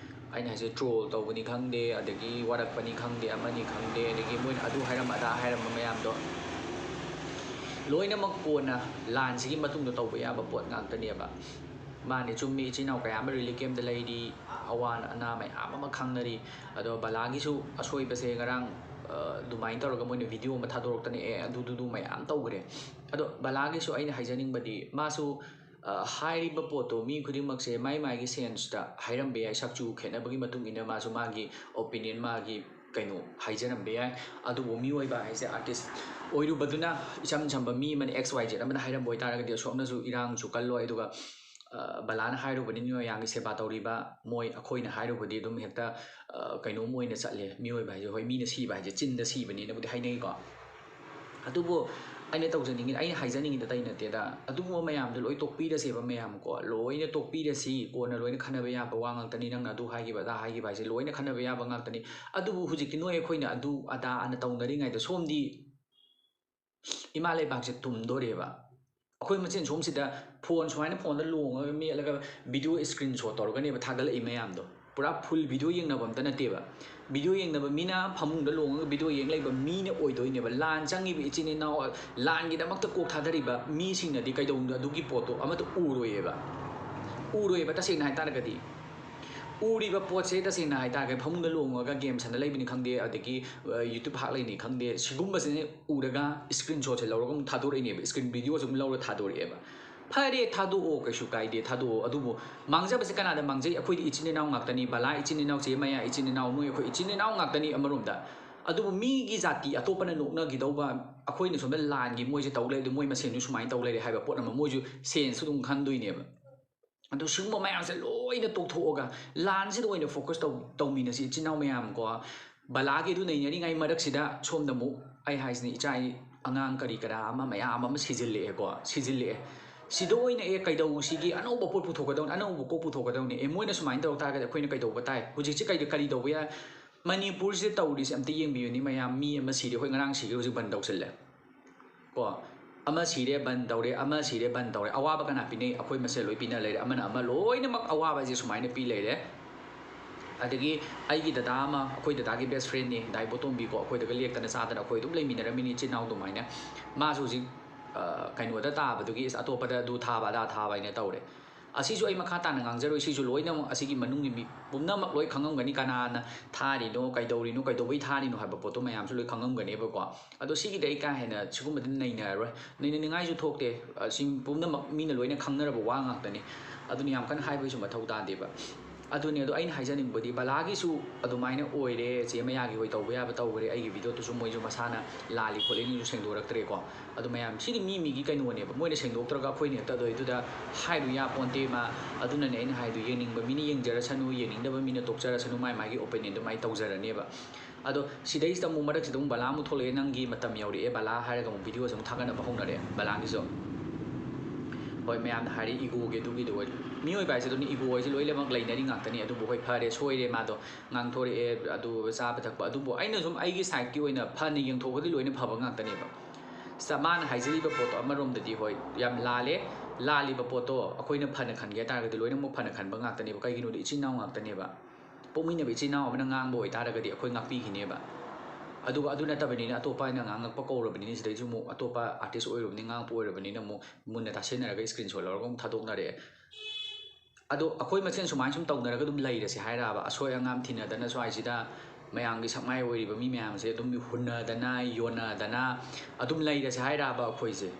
ꯑꯩꯅ ꯍꯥꯏꯁꯦ, troll ꯇꯧꯕꯅꯤ ꯈꯪꯗꯦ, ꯑꯗꯒꯤ ꯋꯥꯔꯛꯄꯅꯤ ꯈꯪꯗꯦ, ꯑꯃꯅꯤ ꯈꯪꯗꯦ, ꯑꯗꯒꯤ ꯃꯣꯏꯅ ꯑꯗꯨ ꯍꯥꯏꯔꯝꯕ, ꯑꯗꯥ ꯍꯥꯏꯔꯝꯕ ꯃꯌꯥꯝꯗꯣ ꯂꯣꯏꯅꯃꯛ ꯀꯣꯟꯅ ꯂꯥꯟꯁꯤꯒꯤ ꯃꯇꯨꯡꯗ ꯇꯧꯕ ꯌꯥꯕ ꯄꯣꯠ ꯉꯥꯛꯇꯅꯦꯕ꯫ ꯃꯥꯅꯦ, ꯆꯨꯝꯃꯤ, ꯏꯆꯤꯟ ꯏꯅꯥꯎ ꯀꯌꯥ ꯑꯃ relief campꯇ ꯂꯩꯔꯤ, ꯑꯋꯥ ꯑꯅꯥ ꯃꯌꯥꯝ ꯑꯃ ꯈꯪꯅꯔꯤ꯫ ꯑꯗꯣ ꯕꯂꯥꯒꯤꯁꯨ ꯑꯁꯣꯏꯕꯁꯦ ꯉꯔꯥꯡ, ꯑ, ꯑꯗꯨꯃꯥꯏꯅ ꯇꯧꯔꯒ ꯃꯣꯏꯅ video ꯑꯃ ꯊꯥꯗꯣꯔꯛꯇꯅ, ꯑꯦ, ꯑꯗꯨꯗꯨꯗꯨ ꯃꯌꯥꯝ ꯇꯧꯈ꯭ꯔꯦ꯫ ꯑꯗꯣ ꯕꯂꯥꯒꯤꯁꯨ ꯑꯩꯅ ꯍꯥꯏꯖꯅꯤꯡꯕꯗꯤ, ꯃꯥꯁꯨ ꯍꯥꯏꯔꯤꯕ ꯄꯣꯠꯇꯣ ꯃꯤ ꯈꯨꯗꯤꯡꯃꯛꯁꯦ ꯃꯥꯏ ꯃꯥꯏꯒꯤ ꯁꯦꯟꯁꯇ ꯍꯥꯏꯔꯝꯕ ꯌꯥꯏ, ꯁꯛꯆꯨ ꯈꯦꯠꯅꯕꯒꯤ ꯃꯇꯨꯡ ꯏꯟꯅ ꯃꯥꯁꯨ ꯃꯥꯒꯤ ꯑꯣꯄꯤꯅꯤꯌꯟ, ꯃꯥꯒꯤ ꯀꯩꯅꯣ ꯍꯥꯏꯖꯔꯝꯕ ꯌꯥꯏ꯫ ꯑꯗꯨꯕꯨ ꯃꯤꯑꯣꯏꯕ ꯍꯥꯏꯁꯦ ꯑꯥꯔꯇꯤꯁ ꯑꯣꯏꯔꯨꯕꯗꯨꯅ, ꯏꯆꯝ ꯆꯝꯕ ꯃꯤ ꯑꯃꯅ X Y Z ꯑꯃꯅ ꯍꯥꯏꯔꯝꯕ ꯑꯣꯏꯇꯥꯔꯒꯗꯤ ꯑꯁꯣꯝꯅꯁꯨ ꯏꯔꯥꯡꯁꯨ ꯀꯜꯂꯣꯏ, ꯑꯗꯨꯒ ꯕꯂꯥꯅ ꯍꯥꯏꯔꯨꯕꯅꯤ ꯃꯤ ꯃꯌꯥꯝꯒꯤ ꯁꯦꯕꯥ ꯇꯧꯔꯤꯕ ꯃꯣꯏ, ꯑꯩꯈꯣꯏꯅ ꯍꯥꯏꯔꯨꯕꯗꯤ ꯑꯗꯨꯝ ꯍꯦꯛꯇ ꯀꯩꯅꯣꯝ ꯑꯣꯏꯅ ꯆꯠꯂꯦ꯫ ꯃꯤꯑꯣꯏꯕ ꯍꯥꯏꯁꯦ, ꯍꯣꯏ, ꯃꯤꯅ ꯁꯤꯕ ꯍꯥꯏꯁꯦ ꯆꯤꯟꯗ ꯁꯤꯕꯅꯦꯅꯕꯨꯗꯤ ꯍꯥꯏꯅꯩꯀꯣ꯫ ꯑꯗꯨꯕꯨ ꯑꯩꯅ ꯇꯧꯖꯅꯤꯡꯉꯤ, ꯑꯩꯅ ꯍꯥꯏꯖꯅꯤꯡꯉꯤꯗ ꯑꯇꯩ ꯅꯠꯇꯦꯗ, ꯑꯗꯨꯒꯨꯝꯕ ꯃꯌꯥꯝꯗꯣ ꯂꯣꯏ ꯇꯣꯛꯄꯤꯔꯁꯦꯕ ꯃꯌꯥꯝ ꯀꯣ, ꯂꯣꯏꯅ ꯇꯣꯛꯄꯤꯔꯁꯤ꯫ ꯀꯣꯟꯅ ꯂꯣꯏꯅ ꯈꯟꯅꯕ ꯌꯥꯕ ꯋꯥ ꯉꯥꯛꯇꯅꯤ, ꯅꯪꯅ ꯑꯗꯨ ꯍꯥꯏꯈꯤꯕ ꯑꯗꯥ ꯍꯥꯏꯈꯤꯕ ꯍꯥꯏꯁꯦ ꯂꯣꯏꯅ ꯈꯟꯅꯕ ꯌꯥꯕ ꯉꯥꯛꯇꯅꯤ꯫ ꯑꯗꯨꯕꯨ ꯍꯧꯖꯤꯛꯇꯤ ꯅꯣꯏ ꯑꯩꯈꯣꯏꯅ ꯑꯗꯨ ꯑꯗꯥ ꯑꯅ ꯇꯧꯅꯔꯤꯉꯩꯗ ꯁꯣꯝꯗꯤ ꯏꯃꯥ ꯂꯩꯕꯥꯛꯁꯦ ꯇꯨꯝꯗꯣꯔꯦꯕ꯫ ꯑꯩꯈꯣꯏ ꯃꯁꯦꯟ ꯁꯣꯝꯁꯤꯗ ꯐꯣꯟ ꯁꯨꯃꯥꯏꯅ ꯐꯣꯟꯗ ꯂꯣꯡꯉꯒ ꯃꯦꯠꯂꯒ ꯚꯤꯗꯤꯑꯣ ꯏꯁꯀ꯭ꯔꯤꯟ ꯁꯣꯠ ꯇꯧꯔꯒꯅꯦꯕ ꯊꯥꯒꯠꯂꯛꯏ ꯃꯌꯥꯝꯗꯣ꯫ ꯄꯨꯔꯥ ꯐꯨꯜ ꯚꯤꯗꯤꯑꯣ ꯌꯦꯡꯅꯕ ꯑꯝꯇ ꯅꯠꯇꯦꯕ꯫ ꯚꯤꯗꯤꯑꯣ ꯌꯦꯡꯅꯕ ꯃꯤꯅ ꯐꯃꯨꯡꯗ ꯂꯣꯡꯉꯒ ꯚꯤꯗꯤꯑꯣ ꯌꯦꯡ ꯂꯩꯕ ꯃꯤꯅ ꯑꯣꯏꯗꯣꯏꯅꯦꯕ꯫ ꯂꯥꯟ ꯆꯪꯉꯤꯕ ꯏꯆꯤꯟ ꯏꯅꯥꯎ, ꯂꯥꯟꯒꯤꯗꯃꯛꯇ ꯀꯣꯛ ꯊꯥꯗꯔꯤꯕ ꯃꯤꯁꯤꯡꯅꯗꯤ ꯀꯩꯗꯧꯅꯨꯡꯗ ꯑꯗꯨꯒꯤ ꯄꯣꯠꯇꯣ ꯑꯃꯠꯇ ꯎꯔꯣꯏꯌꯦꯕ꯫ ꯎꯔꯣꯏꯌꯦꯕ ꯇꯁꯦꯡꯅ ꯍꯥꯏꯇꯥꯔꯒꯗꯤ꯫ ꯎꯔꯤꯕ ꯄꯣꯠꯁꯦ ꯇꯁꯦꯡꯅ ꯍꯥꯏꯇꯥꯔꯒꯗꯤ ꯐꯃꯨꯡꯗ ꯂꯣꯡꯉꯒ ꯒꯦꯝ ꯁꯥꯟꯅ ꯂꯩꯕꯅꯤ ꯈꯪꯗꯦ, ꯑꯗꯒꯤ YouTube ꯍꯥꯛ ꯂꯩꯅꯤ ꯈꯪꯗꯦ, ꯁꯤꯒꯨꯝꯕꯁꯤꯅ ꯎꯔꯒ ꯏꯁꯀ꯭ꯔꯤꯟ ꯁꯣꯠꯁꯦ ꯂꯧꯔꯒ ꯑꯃꯨꯛ ꯊꯥꯗꯣꯔꯛꯏꯅꯦꯕ, ꯏꯁꯀ꯭ꯔꯤꯟ ꯚꯤꯗꯤꯑꯣꯁꯦ ꯑꯃꯨꯛ ꯂꯧꯔꯒ ꯊꯥꯗꯣꯔꯛꯑꯦꯕ꯫ ꯐꯔꯦ, ꯊꯥꯗꯣꯛꯑꯣ, ꯀꯩꯁꯨ ꯀꯥꯏꯗꯦ, ꯊꯥꯗꯣꯛꯑꯣ꯫ ꯑꯗꯨꯕꯨ ꯃꯥꯡꯖꯕꯁꯦ ꯀꯅꯥꯗ ꯃꯥꯡꯖꯩ? ꯑꯩꯈꯣꯏꯗꯤ ꯏꯆꯤꯟ ꯏꯅꯥꯎ ꯉꯥꯛꯇꯅꯤ꯫ ꯕꯂꯥ ꯏꯆꯤꯟ ꯏꯅꯥꯎ, ꯆꯦ ꯃꯌꯥ ꯏꯆꯤꯟ ꯏꯅꯥꯎ, ꯃꯣꯏ ꯑꯩꯈꯣꯏ ꯏꯆꯤꯟ ꯏꯅꯥꯎ ꯉꯥꯛꯇꯅꯤ ꯑꯃꯔꯣꯝꯗ꯫ ꯑꯗꯨꯕꯨ ꯃꯤꯒꯤ ꯖꯥꯇꯤ ꯑꯇꯣꯞꯄꯅ ꯅꯣꯛꯅꯈꯤꯗꯧꯕ, ꯑꯩꯈꯣꯏꯅ ꯁꯣꯝꯗ ꯂꯥꯟꯒꯤ ꯃꯣꯏꯁꯦ ꯇꯧ ꯂꯩꯔꯗꯤ ꯃꯣꯏ ꯃꯁꯦꯟꯁꯨ ꯁꯨꯃꯥꯏꯅ ꯇꯧ ꯂꯩꯔꯦ ꯍꯥꯏꯕ ꯄꯣꯠ ꯑꯃ ꯃꯣꯏꯁꯨ ꯁꯦꯟꯁꯁꯨ ꯑꯗꯨꯝ ꯈꯟꯗꯣꯏꯅꯦꯕ꯫ ꯑꯗꯣ ꯁꯤꯒꯨꯝꯕ ꯃꯌꯥꯝꯁꯦ ꯂꯣꯏꯅ ꯇꯣꯛꯊꯣꯛꯑꯒ ꯂꯥꯟꯁꯤꯗ ꯑꯣꯏꯅ ꯐꯣꯀꯁ ꯇꯧ ꯇꯧꯃꯤꯟꯅꯁꯤ ꯏꯆꯤꯟ ꯏꯅꯥꯎ ꯃꯌꯥꯝ ꯀꯣ꯫ ꯕꯂꯥꯒꯤ ꯑꯗꯨ ꯅꯩꯅꯔꯤꯉꯩ ꯃꯔꯛꯁꯤꯗ ꯁꯣꯝꯗ ꯑꯃꯨꯛ ꯑꯩ ꯍꯥꯏꯁꯤꯅꯤ, ꯏꯆꯥ ꯑꯉꯥꯡ ꯀꯔꯤ ꯀꯔꯥ ꯑꯃ ꯃꯌꯥꯝ ꯑꯃ ꯁꯤꯖꯤꯜꯂꯛꯑꯦꯀꯣ, ꯁꯤꯖꯤꯜꯂꯛꯑꯦ꯫ ꯁꯤꯗ ꯑꯣꯏꯅ ꯑꯦ ꯀꯩꯗꯧꯁꯤꯒꯦ, ꯑꯅꯧꯕ ꯄꯣꯠ ꯄꯨꯊꯣꯛꯀꯗꯧꯅꯤ, ꯑꯅꯧꯕ ꯀꯣꯛ ꯄꯨꯊꯣꯛꯀꯗꯧꯅꯤ꯫ ꯑꯦ ꯃꯣꯏꯅ ꯁꯨꯃꯥꯏꯅ ꯇꯧꯔꯛ ꯇꯥꯔꯒꯗꯤ ꯑꯩꯈꯣꯏꯅ ꯀꯩꯗꯧꯕ ꯇꯥꯏ? ꯍꯧꯖꯤꯛꯁꯦ ꯀꯩ ꯀꯔꯤ ꯇꯧꯕ ꯌꯥꯏ? ꯃꯅꯤꯄꯨꯔꯁꯤꯗ ꯇꯧꯔꯤꯁꯦ ꯑꯝꯇ ꯌꯦꯡꯕꯤꯌꯨꯅꯦ ꯃꯌꯥꯝ, ꯃꯤ ꯑꯃ ꯁꯤꯔꯦ, ꯑꯩꯈꯣꯏ ꯉꯔꯥꯡ ꯁꯤꯈ꯭ꯔꯦ, ꯍꯧꯖꯤꯛ ꯕꯟ ꯇꯧꯁꯤꯜꯂꯦ꯫ ꯀꯣ, ꯑꯃ ꯁꯤꯔꯦ ꯕꯟ ꯇꯧꯔꯦ, ꯑꯃ ꯁꯤꯔꯦ ꯕꯟ ꯇꯧꯔꯦ꯫ ꯑꯋꯥꯕ ꯀꯅꯥ ꯄꯤꯅꯩ? ꯑꯩꯈꯣꯏ ꯃꯁꯦꯜ ꯂꯣꯏ ꯄꯤꯅ ꯂꯩꯔꯦ꯫ ꯑꯃꯅ ꯑꯃ ꯂꯣꯏꯅꯃꯛ ꯑꯋꯥꯕ ꯍꯥꯏꯁꯦ ꯁꯨꯃꯥꯏꯅ ꯄꯤ ꯂꯩꯔꯦ꯫ ꯑꯗꯒꯤ ꯑꯩꯒꯤ ꯗꯗꯥ ꯑꯃ, ꯑꯩꯈꯣꯏ ꯗꯗꯥꯒꯤ ꯕꯦꯁ ꯐ꯭ꯔꯦꯟꯅꯤ, ꯗꯥ ꯏꯕꯣꯇꯣꯝꯕꯤ ꯀꯣ, ꯑꯩꯈꯣꯏꯗꯒ ꯂꯦꯛꯇꯅ ꯆꯥꯗꯅ ꯑꯩꯈꯣꯏ ꯑꯗꯨꯝ ꯂꯩꯃꯤꯟꯅꯔꯝꯃꯤꯅꯤ ꯏꯆꯤꯟ ꯏꯅꯥꯎ ꯑꯗꯨꯃꯥꯏꯅ꯫ ꯃꯥꯁꯨ ꯍꯧꯖꯤꯛ, ꯑ, ꯀꯩꯅꯣꯗ ꯇꯥꯕꯗꯨꯒꯤ, ꯑꯁ, ꯑꯇꯣꯞꯄꯗ ꯑꯗꯨ ꯊꯥꯕ ꯑꯗꯥ ꯊꯥꯕ ꯍꯥꯏꯅ ꯇꯧꯔꯦ꯫ ꯑꯁꯤꯁꯨ ꯑꯩ ꯃꯈꯥ ꯇꯥꯅ ꯉꯥꯡꯖꯔꯣꯏ, ꯁꯤꯁꯨ ꯂꯣꯏꯅꯃꯛ ꯑꯁꯤꯒꯤ ꯃꯅꯨꯡꯒꯤ ꯃꯤ ꯄꯨꯝꯅꯃꯛ ꯂꯣꯏ ꯈꯪꯉꯝꯒꯅꯤ, ꯀꯅꯥꯅ ꯊꯥꯔꯤꯅꯣ, ꯀꯩꯗꯧꯔꯤꯅꯣ, ꯀꯩꯗꯧꯕꯩ ꯊꯥꯔꯤꯅꯣ ꯍꯥꯏꯕ ꯄꯣꯠꯇꯣ ꯃꯌꯥꯝꯁꯨ ꯂꯣꯏ ꯈꯪꯉꯝꯒꯅꯦꯕꯀꯣ꯫ ꯑꯗꯣ ꯁꯤꯒꯤꯗꯤ ꯑꯩ ꯀꯥ ꯍꯦꯟꯅ ꯁꯤꯒꯨꯝꯕꯗꯤ ꯅꯩꯅꯔꯔꯣꯏ, ꯅꯩꯅꯅꯤꯡꯉꯥꯏꯁꯨ ꯊꯣꯛꯇꯦ꯫ ꯑ, ꯁꯤ ꯄꯨꯝꯅꯃꯛ ꯃꯤꯅ ꯂꯣꯏꯅ ꯈꯪꯅꯔꯕ ꯋꯥ ꯉꯥꯛꯇꯅꯤ꯫ ꯑꯗꯨꯅ ꯌꯥꯝ ꯀꯟꯅ ꯍꯥꯏꯕꯒꯤꯁꯨ ꯃꯊꯧ ꯇꯥꯗꯦꯕ꯫ ꯑꯗꯨꯅꯤ꯫ ꯑꯗꯣ ꯑꯩꯅ ꯍꯥꯏꯖꯅꯤꯡꯕꯗꯤ ꯕꯂꯥꯒꯤꯁꯨ ꯑꯗꯨꯃꯥꯏꯅ ꯑꯣꯏꯔꯦ, ꯆꯦ ꯃꯌꯥꯒꯤ ꯍꯣꯏ ꯇꯧꯕ ꯌꯥꯕ ꯇꯧꯈ꯭ꯔꯦ, ꯑꯩꯒꯤ ꯚꯤꯗꯤꯑꯣꯗꯨꯁꯨ ꯃꯣꯏꯁꯨ ꯃꯁꯥꯅ ꯂꯥꯜꯂꯤ ꯈꯣꯠꯂꯤꯅꯁꯨ ꯁꯦꯡꯗꯣꯔꯛꯇ꯭ꯔꯦꯀꯣ꯫ ꯑꯗꯨ ꯃꯌꯥꯝ ꯁꯤꯗꯤ ꯃꯤ ꯃꯤꯒꯤ ꯀꯩꯅꯣꯅꯦꯕ, ꯃꯣꯏꯅ ꯁꯦꯡꯗꯣꯛꯇ꯭ꯔꯒ ꯑꯩꯈꯣꯏꯅ ꯍꯦꯛꯇ ꯑꯗꯨ ꯑꯗꯨꯗ ꯍꯥꯏꯔꯨ ꯌꯥꯄꯣꯟꯇꯦ ꯃꯥ꯫ ꯑꯗꯨꯅꯅꯦ ꯑꯩꯅ ꯍꯥꯏꯗꯣ, ꯌꯦꯡꯅꯤꯡꯕ ꯃꯤꯅ ꯌꯦꯡꯖꯔꯁꯅꯨ, ꯌꯦꯡꯅꯤꯡꯗꯕ ꯃꯤꯅ ꯇꯣꯛꯆꯔꯁꯅꯨ, ꯃꯥꯏ ꯃꯥꯒꯤ ꯑꯣꯄꯤꯅꯤꯌꯟꯗꯣ ꯃꯥꯏ ꯇꯧꯖꯔꯅꯦꯕ꯫ ꯑꯗꯣ ꯁꯤꯗꯩꯁꯤꯗ ꯑꯃꯨꯛ ꯃꯔꯛꯁꯤꯗ ꯑꯃꯨꯛ ꯕꯂꯥ ꯑꯃꯨꯛ ꯊꯣꯛꯂꯛꯑꯦ, "ꯅꯪꯒꯤ ꯃꯇꯝ ꯌꯧꯔꯛꯑꯦ ꯕꯂꯥ" ꯍꯥꯏꯔꯒ ꯑꯃꯨꯛ ꯚꯤꯗꯤꯑꯣꯁꯦ ꯑꯃꯨꯛ ꯊꯥꯒꯠꯅꯕ ꯍꯧꯅꯔꯛꯑꯦ ꯕꯂꯥꯒꯤꯁꯨ꯫ ꯍꯣꯏ, ꯃꯌꯥꯝꯅ ꯍꯥꯏꯔꯦ ꯏꯒꯣꯒꯤ ꯑꯗꯨꯒꯤꯗꯣ ꯑꯣꯏ-, ꯃꯤꯑꯣꯏꯕ ꯍꯥꯏꯁꯦ ꯑꯗꯨꯝ ꯏꯒꯣ ꯍꯥꯏꯁꯦ ꯂꯣꯏꯅꯃꯛ ꯂꯩꯅꯔꯤ ꯉꯥꯛꯇꯅꯤ꯫ ꯑꯗꯨꯕꯨ ꯍꯣꯏ, ꯐꯔꯦ, ꯁꯣꯏꯔꯦ, ꯃꯥꯗꯣ ꯉꯥꯡꯊꯣꯔꯛꯑꯦ, ꯑꯗꯨ ꯆꯥꯕ ꯊꯛꯄ, ꯑꯗꯨꯕꯨ ꯑꯩꯅ ꯁꯨꯝ ꯑꯩꯒꯤ ꯁꯥꯏꯠꯀꯤ ꯑꯣꯏꯅ ꯐꯅ ꯌꯦꯡꯊꯣꯛꯑꯒꯗꯤ ꯂꯣꯏꯅ ꯐꯕ ꯉꯥꯛꯇꯅꯦꯕ꯫ ꯁ-, ꯃꯥꯅ ꯍꯥꯏꯖꯔꯤꯕ ꯄꯣꯠꯇꯣ ꯑꯃꯔꯣꯝꯗꯗꯤ ꯍꯣꯏ, ꯌꯥꯝ ꯂꯥꯜꯂꯦ꯫ ꯂꯥꯜꯂꯤꯕ ꯄꯣꯠꯇꯣ ꯑꯩꯈꯣꯏꯅ ꯐꯅ ꯈꯟꯒꯦ ꯍꯥꯏ ꯇꯥꯔꯒꯗꯤ ꯂꯣꯏꯅꯃꯛ ꯐꯅ ꯈꯟꯕ ꯉꯥꯛꯇꯅꯦꯕ꯫ ꯀꯩꯒꯤꯅꯣꯗꯤ ꯏꯆꯤꯟ ꯏꯅꯥꯎ ꯉꯥꯛꯇꯅꯦꯕ꯫ ꯄꯣꯛꯃꯤꯟꯅꯕ ꯏꯆꯤꯟ ꯏꯅꯥꯎ ꯑꯃꯅ ꯉꯥꯡꯕ ꯑꯣꯏꯇꯥꯔꯒꯗꯤ ꯑꯩꯈꯣꯏ ꯉꯥꯛꯄꯤꯈꯤꯅꯦꯕ꯫ ꯑꯗꯨꯒ ꯑꯗꯨ ꯅꯠꯇꯕꯅꯤꯅ, ꯑꯇꯣꯞꯄ ꯑꯩꯅ ꯉꯥꯡꯉꯛꯄ ꯀꯧꯔꯕꯅꯤꯅ, ꯁꯤꯗꯩꯁꯨ ꯑꯃꯨꯛ ꯑꯇꯣꯞꯄ ꯑꯥꯔꯇꯤꯁ ꯑꯣꯏꯔꯨꯕꯅꯤ, ꯉꯥꯡꯉꯛꯄ ꯑꯣꯏꯔꯕꯅꯤꯅ ꯑꯃꯨꯛ ꯃꯨꯟꯅ ꯇꯥꯁꯤꯟꯅꯔꯒ ꯁ꯭ꯀ꯭ꯔꯤꯟꯁꯣꯠ ꯂꯧꯔꯒ ꯑꯃꯨꯛ ꯊꯥꯗꯣꯛꯅꯔꯛꯑꯦ꯫ ꯑꯗꯣ ꯑꯩꯈꯣꯏ ꯃꯁꯦꯟ ꯁꯨꯃꯥꯏꯅ ꯁꯨꯝ ꯇꯧꯅꯔꯒ ꯑꯗꯨꯝ ꯂꯩꯔꯁꯦ ꯍꯥꯏꯔꯕ? ꯑꯁꯣꯏ ꯑꯉꯥꯝ ꯊꯤꯅꯗꯅ ꯁ꯭ꯋꯥꯏꯁꯤꯗ ꯃꯌꯥꯝꯒꯤ ꯁꯛꯃꯥꯏ ꯑꯣꯏꯔꯤꯕ ꯃꯤ ꯃꯌꯥꯝꯁꯦ ꯑꯗꯨꯝ ꯍꯨꯟꯅꯗꯅ, ꯌꯣꯟꯅꯗꯅ ꯑꯗꯨꯝ ꯂꯩꯔꯁꯦ ꯍꯥꯏꯔꯕ ꯑꯩꯈꯣꯏꯁꯦ?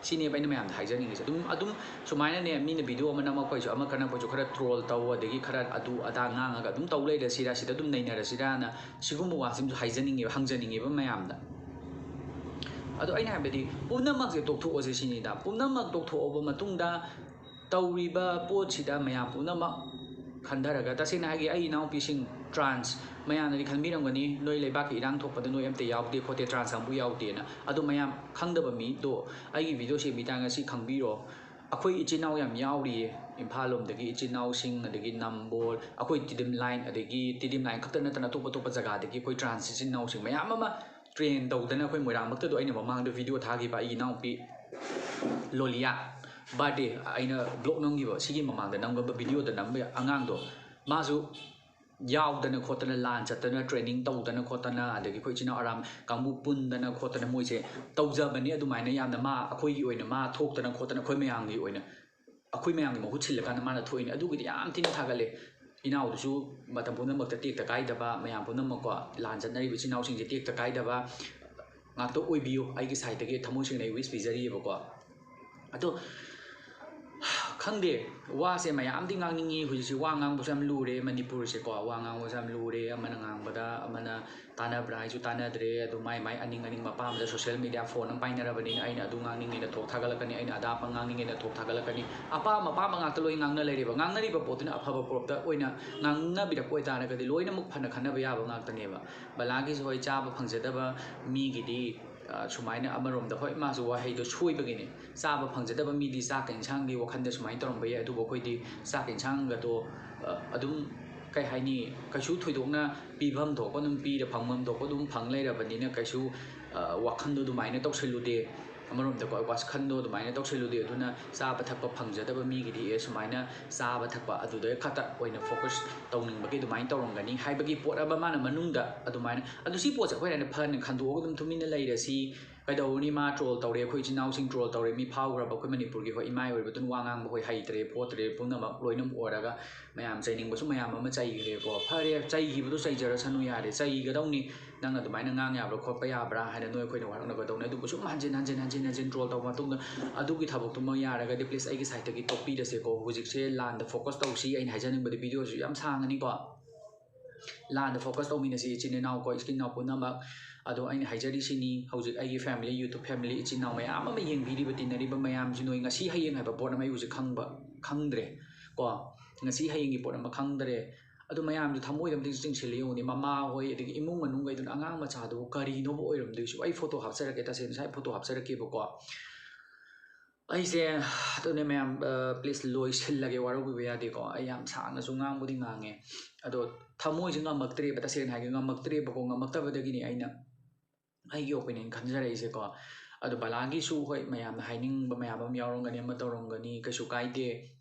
ꯁꯤꯅꯦꯕ ꯑꯩꯅ ꯃꯌꯥꯝꯗ ꯍꯥꯏꯖꯅꯤꯡꯉꯤꯁꯦ꯫ ꯑꯗꯨꯝ, ꯑꯗꯨꯝ ꯁꯨꯃꯥꯏꯅꯅꯦ, ꯃꯤꯅ ꯚꯤꯗꯤꯑꯣ ꯑꯃ ꯅꯝꯃꯛꯄꯩꯁꯨ, ꯑꯃ ꯈꯔ ꯅꯝꯃꯛꯄꯩꯁꯨ ꯈꯔ ꯇ꯭ꯔꯣꯜ ꯇꯧ, ꯑꯗꯒꯤ ꯈꯔ ꯑꯗꯨ ꯑꯗꯥ ꯉꯥꯡꯉꯒ ꯑꯗꯨꯝ ꯇꯧ ꯂꯩꯔꯁꯤꯔꯥ, ꯁꯤꯗ ꯑꯗꯨꯝ ꯅꯩꯅꯔꯁꯤꯔꯥꯅ ꯁꯤꯒꯨꯝꯕ ꯋꯥꯁꯤꯃꯁꯨ ꯍꯥꯏꯖꯅꯤꯡꯉꯦꯕ, ꯍꯪꯖꯅꯤꯡꯉꯦꯕ ꯃꯌꯥꯝꯗ꯫ ꯑꯗꯣ ꯑꯩꯅ ꯍꯥꯏꯕꯗꯤ ꯄꯨꯝꯅꯃꯛꯁꯦ ꯇꯣꯛꯊꯣꯛꯑꯁꯦ ꯁꯤꯅꯤꯗ꯫ ꯄꯨꯝꯅꯃꯛ ꯇꯣꯛꯊꯣꯛꯑꯕ ꯃꯇꯨꯡꯗ ꯇꯧꯔꯤꯕ ꯄꯣꯠꯁꯤꯗ ꯃꯌꯥꯝ ꯄꯨꯝꯅꯃꯛ ꯈꯟꯊꯔꯒ, ꯇꯁꯦꯡꯅ ꯍꯥꯏꯒꯦ, ꯑꯩ ꯏꯅꯥꯎꯄꯤꯁꯤꯡ ꯇ꯭ꯔꯥꯟꯁ ꯃꯌꯥꯝꯅꯗꯤ ꯈꯟꯕꯤꯔꯝꯒꯅꯤ, ꯅꯣꯏ ꯂꯩꯕꯥꯛꯀꯤ ꯏꯔꯥꯡ ꯊꯣꯛꯄꯗ ꯅꯣꯏ ꯑꯝꯇ ꯌꯥꯎꯗꯦ ꯈꯣꯠꯇꯦ, ꯇ꯭ꯔꯥꯟꯁ ꯀꯥꯡꯕꯨ ꯌꯥꯎꯗꯦꯅ꯫ ꯑꯗꯣ ꯃꯌꯥꯝ ꯈꯪꯗꯕ ꯃꯤꯗꯣ ꯑꯩꯒꯤ ꯚꯤꯗꯤꯑꯣꯁꯦ ꯃꯤꯇꯥꯡ ꯉꯁꯤ ꯈꯪꯕꯤꯔꯣ꯫ ꯑꯩꯈꯣꯏ ꯏꯆꯤꯟ ꯏꯅꯥꯎ ꯌꯥꯝ ꯌꯥꯎꯔꯤꯌꯦ, ꯏꯝꯐꯥꯜ ꯂꯣꯝꯗꯒꯤ ꯏꯆꯤꯟ ꯏꯅꯥꯎꯁꯤꯡ, ꯑꯗꯒꯤ ꯅꯝꯕꯣꯜ, ꯑꯩꯈꯣꯏ ꯇꯤꯗꯤꯝ ꯂꯥꯏꯟ, ꯑꯗꯒꯤ ꯇꯤꯗꯤꯝ ꯂꯥꯏꯟ ꯈꯛꯇ ꯅꯠꯇꯅ ꯑꯇꯣꯞ ꯑꯇꯣꯞꯄ ꯖꯒꯥꯗꯒꯤ ꯑꯩꯈꯣꯏ ꯇ꯭ꯔꯥꯟꯁ ꯏꯆꯤꯟ ꯏꯅꯥꯎꯁꯤꯡ ꯃꯌꯥꯝ ꯑꯃ ꯇ꯭ꯔꯦꯟ ꯇꯧꯗꯅ ꯑꯩꯈꯣꯏ ꯃꯣꯏꯔꯥꯡꯃꯛꯇꯗꯣ ꯑꯩꯅ ꯃꯃꯥꯡꯗ ꯚꯤꯗꯤꯑꯣ ꯊꯥꯈꯤꯕ ꯑꯩꯒꯤ ꯏꯅꯥꯎꯄꯤ ꯂꯣꯂꯤꯌꯥ ꯕꯥꯔꯗꯦ ꯑꯩꯅ ꯕ꯭ꯂꯣꯛ ꯅꯝꯈꯤꯕ, ꯁꯤꯒꯤ ꯃꯃꯥꯡꯗ ꯅꯝꯈꯤꯕ ꯚꯤꯗꯤꯑꯣꯗ ꯅꯝꯕ ꯑꯉꯥꯡꯗꯣ, ꯃꯥꯁꯨ ꯌꯥꯎꯗꯅ ꯈꯣꯠꯇꯅ, ꯂꯥꯟ ꯆꯠꯇꯅ, ꯇ꯭ꯔꯦꯅꯤꯡ ꯇꯧꯗꯅ ꯈꯣꯠꯇꯅ, ꯑꯗꯒꯤ ꯑꯩꯈꯣꯏ ꯏꯆꯤꯟ ꯏꯅꯥꯎ ꯑꯔꯥꯝ ꯀꯥꯡꯕꯨ ꯄꯨꯟꯗꯅ ꯈꯣꯠꯇꯅ ꯃꯣꯏꯁꯦ ꯇꯧꯖꯕꯅꯤ꯫ ꯑꯗꯨꯃꯥꯏꯅ ꯌꯥꯝꯅ ꯃꯥ ꯑꯩꯈꯣꯏꯒꯤ ꯑꯣꯏꯅ ꯃꯥ ꯊꯣꯛꯇꯅ ꯈꯣꯠꯇꯅ ꯑꯩꯈꯣꯏ ꯃꯌꯥꯝꯒꯤ ꯑꯣꯏꯅ ꯑꯩꯈꯣꯏ ꯃꯌꯥꯝꯒꯤ ꯃꯍꯨꯠ ꯁꯤꯜꯂꯀꯥꯟꯗ ꯃꯥꯅ ꯊꯣꯛꯏꯅꯦ꯫ ꯑꯗꯨꯒꯤꯗꯤ ꯌꯥꯝ ꯊꯤꯅ ꯊꯥꯒꯠꯂꯦ꯫ ꯏꯅꯥꯎꯗꯨꯁꯨ ꯃꯇꯝ ꯄꯨꯝꯅꯃꯛꯇ ꯇꯦꯛꯇ ꯀꯥꯏꯗꯕ, ꯃꯌꯥꯝ ꯄꯨꯝꯅꯃꯛꯀꯣ, ꯂꯥꯟ ꯆꯠꯅꯔꯤꯕ ꯏꯆꯤꯟ ꯏꯅꯥꯎꯁꯤꯡꯁꯦ ꯇꯦꯛꯇ ꯀꯥꯏꯗꯕ ꯉꯥꯛꯇ ꯑꯣꯏꯕꯤꯌꯨ꯫ ꯑꯩꯒꯤ ꯁꯥꯏꯠꯇꯒꯤ ꯊꯃꯣꯏ ꯁꯦꯡꯅ ꯑꯩ ꯋꯤꯁ ꯄꯤꯖꯔꯤꯑꯕꯀꯣ꯫ ꯑꯗꯣ ꯈꯪꯗꯦ, ꯋꯥꯁꯦ ꯃꯌꯥꯝꯗꯤ ꯉꯥꯡꯅꯤꯡꯉꯤ꯫ ꯍꯧꯖꯤꯛꯁꯦ ꯋꯥ ꯉꯥꯡꯕꯁꯨ ꯌꯥꯝ ꯂꯨꯔꯦ ꯃꯅꯤꯄꯨꯔꯁꯦꯀꯣ꯫ ꯋꯥ ꯉꯥꯡꯕꯁꯨ ꯌꯥꯝ ꯂꯨꯔꯦ꯫ ꯑꯃꯅ ꯉꯥꯡꯕꯗ ꯑꯃꯅ ꯇꯥꯟꯅꯕ꯭ꯔꯥ ꯍꯥꯏꯁꯨ ꯇꯥꯟꯅꯗ꯭ꯔꯦ꯫ ꯑꯗꯨ ꯃꯥꯏ ꯃꯥꯏ ꯑꯅꯤꯡ ꯑꯅꯤꯡꯕ ꯑꯄꯥꯝꯕꯗ ꯁꯣꯁꯤꯌꯦꯜ ꯃꯦꯗꯤꯌꯥ ꯐꯣꯟ ꯑꯃ ꯄꯥꯏꯅꯔꯕꯅꯤꯅ ꯑꯩꯅ ꯑꯗꯨ ꯉꯥꯡꯅꯤꯡꯉꯦꯅ ꯊꯣꯛ ꯊꯥꯒꯠꯂꯛꯀꯅꯤ, ꯑꯩꯅ ꯑꯗꯥ ꯄꯪ ꯉꯥꯡꯅꯤꯡꯉꯦꯅ ꯊꯣꯛ ꯊꯥꯒꯠꯂꯛꯀꯅꯤ꯫ ꯑꯄꯥꯝ ꯑꯄꯥꯝꯕ ꯉꯥꯛꯇ ꯂꯣꯏ ꯉꯥꯡꯅ ꯂꯩꯔꯦꯕ꯫ ꯉꯥꯡꯅꯔꯤꯕ ꯄꯣꯠꯇꯨꯅ ꯑꯐꯕ ꯄꯣꯠꯇ ꯑꯣꯏꯅ ꯉꯥꯡꯅꯕꯤꯔꯛꯄ ꯑꯣꯏꯇꯥꯔꯒꯗꯤ ꯂꯣꯏꯅꯃꯛ ꯐꯅ ꯈꯟꯅꯕ ꯌꯥꯕ ꯉꯥꯛꯇꯅꯦꯕ꯫ ꯕꯂꯥꯒꯤꯁꯨ ꯍꯣꯏ, ꯆꯥꯕ ꯐꯪꯖꯗꯕ ꯃꯤꯒꯤꯗꯤ, ꯑ, ꯁꯨꯃꯥꯏꯅ ꯑꯃꯔꯣꯝꯗ ꯍꯣꯏ ꯃꯥꯁꯨ ꯋꯥꯍꯩꯗꯣ ꯁꯣꯏꯕꯒꯤꯅꯤ꯫ ꯆꯥꯕ ꯐꯪꯖꯗꯕ ꯃꯤꯗꯤ ꯆꯥꯛꯀ ꯏꯟꯁꯥꯡꯒꯤ ꯋꯥꯈꯜꯗ ꯁꯨꯃꯥꯏꯅ ꯇꯧꯔꯝꯕ ꯌꯥꯏ꯫ ꯑꯗꯨꯕꯨ ꯑꯩꯈꯣꯏꯗꯤ ꯆꯥꯛꯀ ꯏꯟꯁꯥꯡꯒꯗꯣ, ꯑ, ꯑꯗꯨꯝ ꯀꯩ ꯍꯥꯏꯅꯤ, ꯀꯩꯁꯨ ꯊꯣꯏꯗꯣꯛꯅ ꯄꯤꯐꯝ ꯊꯣꯛꯄ ꯑꯗꯨꯝ ꯄꯤꯔ, ꯐꯪꯐꯝ ꯊꯣꯛꯄ ꯑꯗꯨꯝ ꯐꯪ ꯂꯩꯔꯕꯅꯤꯅ ꯀꯩꯁꯨ, ꯑ, ꯋꯥꯈꯜꯗꯣ ꯑꯗꯨꯃꯥꯏꯅ ꯇꯧꯁꯜꯂꯨꯗꯦ꯫ ꯑꯃꯔꯣꯝꯗꯀꯣ ꯋꯥꯈꯜꯗꯣ ꯑꯗꯨꯃꯥꯏꯅ ꯇꯧꯁꯜꯂꯨꯗꯦ꯫ ꯑꯗꯨꯅ ꯆꯥꯕ ꯊꯛꯄ ꯐꯪꯖꯗꯕ ꯃꯤꯒꯤꯗꯤ ꯑꯦ ꯁꯨꯃꯥꯏꯅ ꯆꯥꯕ ꯊꯛꯄ ꯑꯗꯨꯗ ꯈꯛꯇ ꯑꯣꯏꯅ ꯐꯣꯀꯁ ꯇꯧꯅꯤꯡꯕꯒꯤ ꯑꯗꯨꯃꯥꯏꯅ ꯇꯧꯔꯝꯒꯅꯤ ꯍꯥꯏꯕꯒꯤ ꯄꯣꯠ ꯑꯃ ꯃꯥꯅ ꯃꯅꯨꯡꯗ ꯑꯗꯨꯃꯥꯏꯅ꯫ ꯑꯗꯨ ꯁꯤ ꯄꯣꯠꯁꯦ ꯑꯩꯈꯣꯏꯅ ꯐꯅ ꯈꯟꯗꯣꯛꯑꯒ ꯑꯗꯨꯝ ꯇꯨꯃꯤꯟꯅ ꯂꯩꯔꯁꯤ꯫ ꯀꯩꯗꯧꯔꯨꯅꯤ, ꯃꯥ ꯇ꯭ꯔꯣꯜ ꯇꯧꯔꯦ, ꯑꯩꯈꯣꯏ ꯏꯆꯤꯟ ꯏꯅꯥꯎꯁꯤꯡ ꯇ꯭ꯔꯣꯜ ꯇꯧꯔꯦ, ꯃꯤ ꯐꯥꯎꯈ꯭ꯔꯕ ꯑꯩꯈꯣꯏ ꯃꯅꯤꯄꯨꯔꯒꯤ ꯍꯣꯏ ꯏꯃꯥ ꯑꯣꯏꯔꯤꯕꯗꯨꯅ ꯋꯥ ꯉꯥꯡꯕ ꯍꯣꯏ ꯍꯩꯇ꯭ꯔꯦ ꯈꯣꯠꯇ꯭ꯔꯦ ꯄꯨꯝꯅꯃꯛ ꯂꯣꯏꯅꯃꯛ ꯑꯣꯏꯔꯒ ꯃꯌꯥꯝ ꯆꯩꯅꯤꯡꯕꯁꯨ ꯃꯌꯥꯝ ꯑꯃ ꯆꯩꯈ꯭ꯔꯦꯀꯣ꯫ ꯐꯔꯦ, ꯆꯩꯈꯤꯕꯗꯣ ꯆꯩꯖꯔꯁꯅꯨ, ꯌꯥꯔꯦ, ꯆꯩꯒꯗꯧꯅꯤ꯫ ꯅꯪ ꯑꯗꯨꯃꯥꯏꯅ ꯉꯥꯡ ꯌꯥꯕ꯭ꯔꯥ ꯈꯣꯠꯄ ꯌꯥꯕ꯭ꯔꯥ ꯍꯥꯏꯅ ꯅꯣꯏ ꯑꯩꯈꯣꯏꯅ ꯋꯥꯔꯛꯅꯒꯗꯧꯅꯤ꯫ ꯑꯗꯨꯕꯨ ꯁꯨꯝ ꯍꯟꯖꯤꯟ ꯍꯟꯖꯤꯟ ꯍꯟꯖꯤꯟ ꯍꯟꯖꯤꯟ ꯇ꯭ꯔꯣꯜ ꯇꯧꯕ ꯃꯇꯨꯡꯗ ꯑꯗꯨꯒꯤ ꯊꯕꯛꯇꯨꯃ ꯌꯥꯔꯒꯗꯤ ꯄ꯭ꯂꯤꯁ ꯑꯩꯒꯤ ꯁꯥꯏꯠꯇꯒꯤ ꯇꯣꯛꯄꯤꯔꯁꯦꯀꯣ꯫ ꯍꯧꯖꯤꯛꯁꯦ ꯂꯥꯟꯗ ꯐꯣꯀꯁ ꯇꯧꯁꯤ꯫ ꯑꯩꯅ ꯍꯥꯏꯖꯅꯤꯡꯕꯗꯤ ꯚꯤꯗꯤꯑꯣꯁꯨ ꯌꯥꯝ ꯁꯥꯡꯉꯅꯤꯀꯣ꯫ ꯂꯥꯟꯗ ꯐꯣꯀꯁ ꯇꯧꯃꯤꯟꯅꯁꯤ ꯏꯆꯤꯟ ꯏꯅꯥꯎꯀꯣ, ꯏꯆꯤꯟ ꯏꯅꯥꯎ ꯄꯨꯝꯅꯃꯛ꯫ ꯑꯗꯣ ꯑꯩꯅ ꯍꯥꯏꯖꯔꯤꯁꯤꯅꯤ, ꯍꯧꯖꯤꯛ ꯑꯩꯒꯤ ꯐꯦꯃꯤꯂꯤ, YouTube ꯐꯦꯃꯤꯂꯤ, ꯏꯆꯤꯟ ꯏꯅꯥꯎ ꯃꯌꯥꯝ ꯑꯃ ꯌꯦꯡꯕꯤꯔꯤꯕ, ꯇꯤꯟꯅꯔꯤꯕ ꯃꯌꯥꯝꯁꯤ ꯅꯣꯏ ꯉꯁꯤ ꯍꯌꯦꯡ ꯍꯥꯏꯕ ꯄꯣꯠ ꯑꯃ ꯑꯩ ꯍꯧꯖꯤꯛ ꯈꯪꯕ ꯈꯪꯗ꯭ꯔꯦ ꯀꯣ꯫ ꯉꯁꯤ ꯍꯌꯦꯡꯒꯤ ꯄꯣꯠ ꯑꯃ ꯈꯪꯗ꯭ꯔꯦ꯫ ꯑꯗꯨ ꯃꯌꯥꯝꯗꯨ ꯊꯃꯣꯏꯗ ꯑꯝꯇ ꯆꯤꯡꯁꯤꯜꯂ ꯌꯦꯡꯉꯨꯅꯦ꯫ ꯃꯃꯥ ꯍꯣꯏ, ꯑꯗꯒꯤ ꯏꯃꯨꯡ ꯃꯅꯨꯡꯈꯩꯗꯨꯅ ꯑꯉꯥꯡ ꯃꯆꯥꯗꯨꯕꯨ ꯀꯔꯤꯅꯣꯕ ꯑꯣꯏꯔꯝꯗꯣꯏꯁꯤꯕꯨ? ꯑꯩ ꯐꯣꯇꯣ ꯍꯥꯞꯆꯔꯛꯀꯦ, ꯇꯁꯦꯡꯅ ꯉꯁꯥꯏ ꯐꯣꯇꯣ ꯍꯥꯞꯆꯔꯛꯀꯦꯕꯀꯣ꯫ ꯑꯩꯁꯦ ꯑꯗꯨꯅꯦ ꯃꯌꯥꯝ, ꯑ, ꯄ꯭ꯂꯤꯁ ꯂꯣꯏꯁꯤꯜꯂꯒꯦ, ꯋꯥꯔꯧꯕꯤꯕ ꯌꯥꯗꯦꯀꯣ꯫ ꯑꯩ ꯌꯥꯝ ꯁꯥꯡꯅꯁꯨ ꯉꯥꯡꯕꯨꯗꯤ ꯉꯥꯡꯉꯦ, ꯑꯗꯣ ꯊꯃꯣꯏꯁꯦ ꯉꯝꯃꯛꯇ꯭ꯔꯦꯕ, ꯇꯁꯦꯡꯅ ꯍꯥꯏꯒꯦ, ꯉꯝꯃꯛꯇ꯭ꯔꯦꯕꯀꯣ꯫ ꯉꯝꯃꯛꯇꯕꯗꯒꯤꯅꯤ ꯑꯩꯅ ꯑꯩꯒꯤ ꯑꯣꯄꯤꯅꯤꯌꯟ ꯈꯟꯖꯔꯛꯏꯁꯦꯀꯣ꯫ ꯑꯗꯣ ꯕꯂꯥꯒꯤꯁꯨ ꯍꯣꯏ ꯃꯌꯥꯝꯅ ꯍꯥꯏꯅꯤꯡꯕ ꯃꯌꯥꯝ ꯑꯃ ꯌꯥꯎꯔꯝꯒꯅꯤ, ꯑꯃ ꯇꯧꯔꯝꯒꯅꯤ, ꯀꯩꯁꯨ ꯀꯥꯏꯗꯦ꯫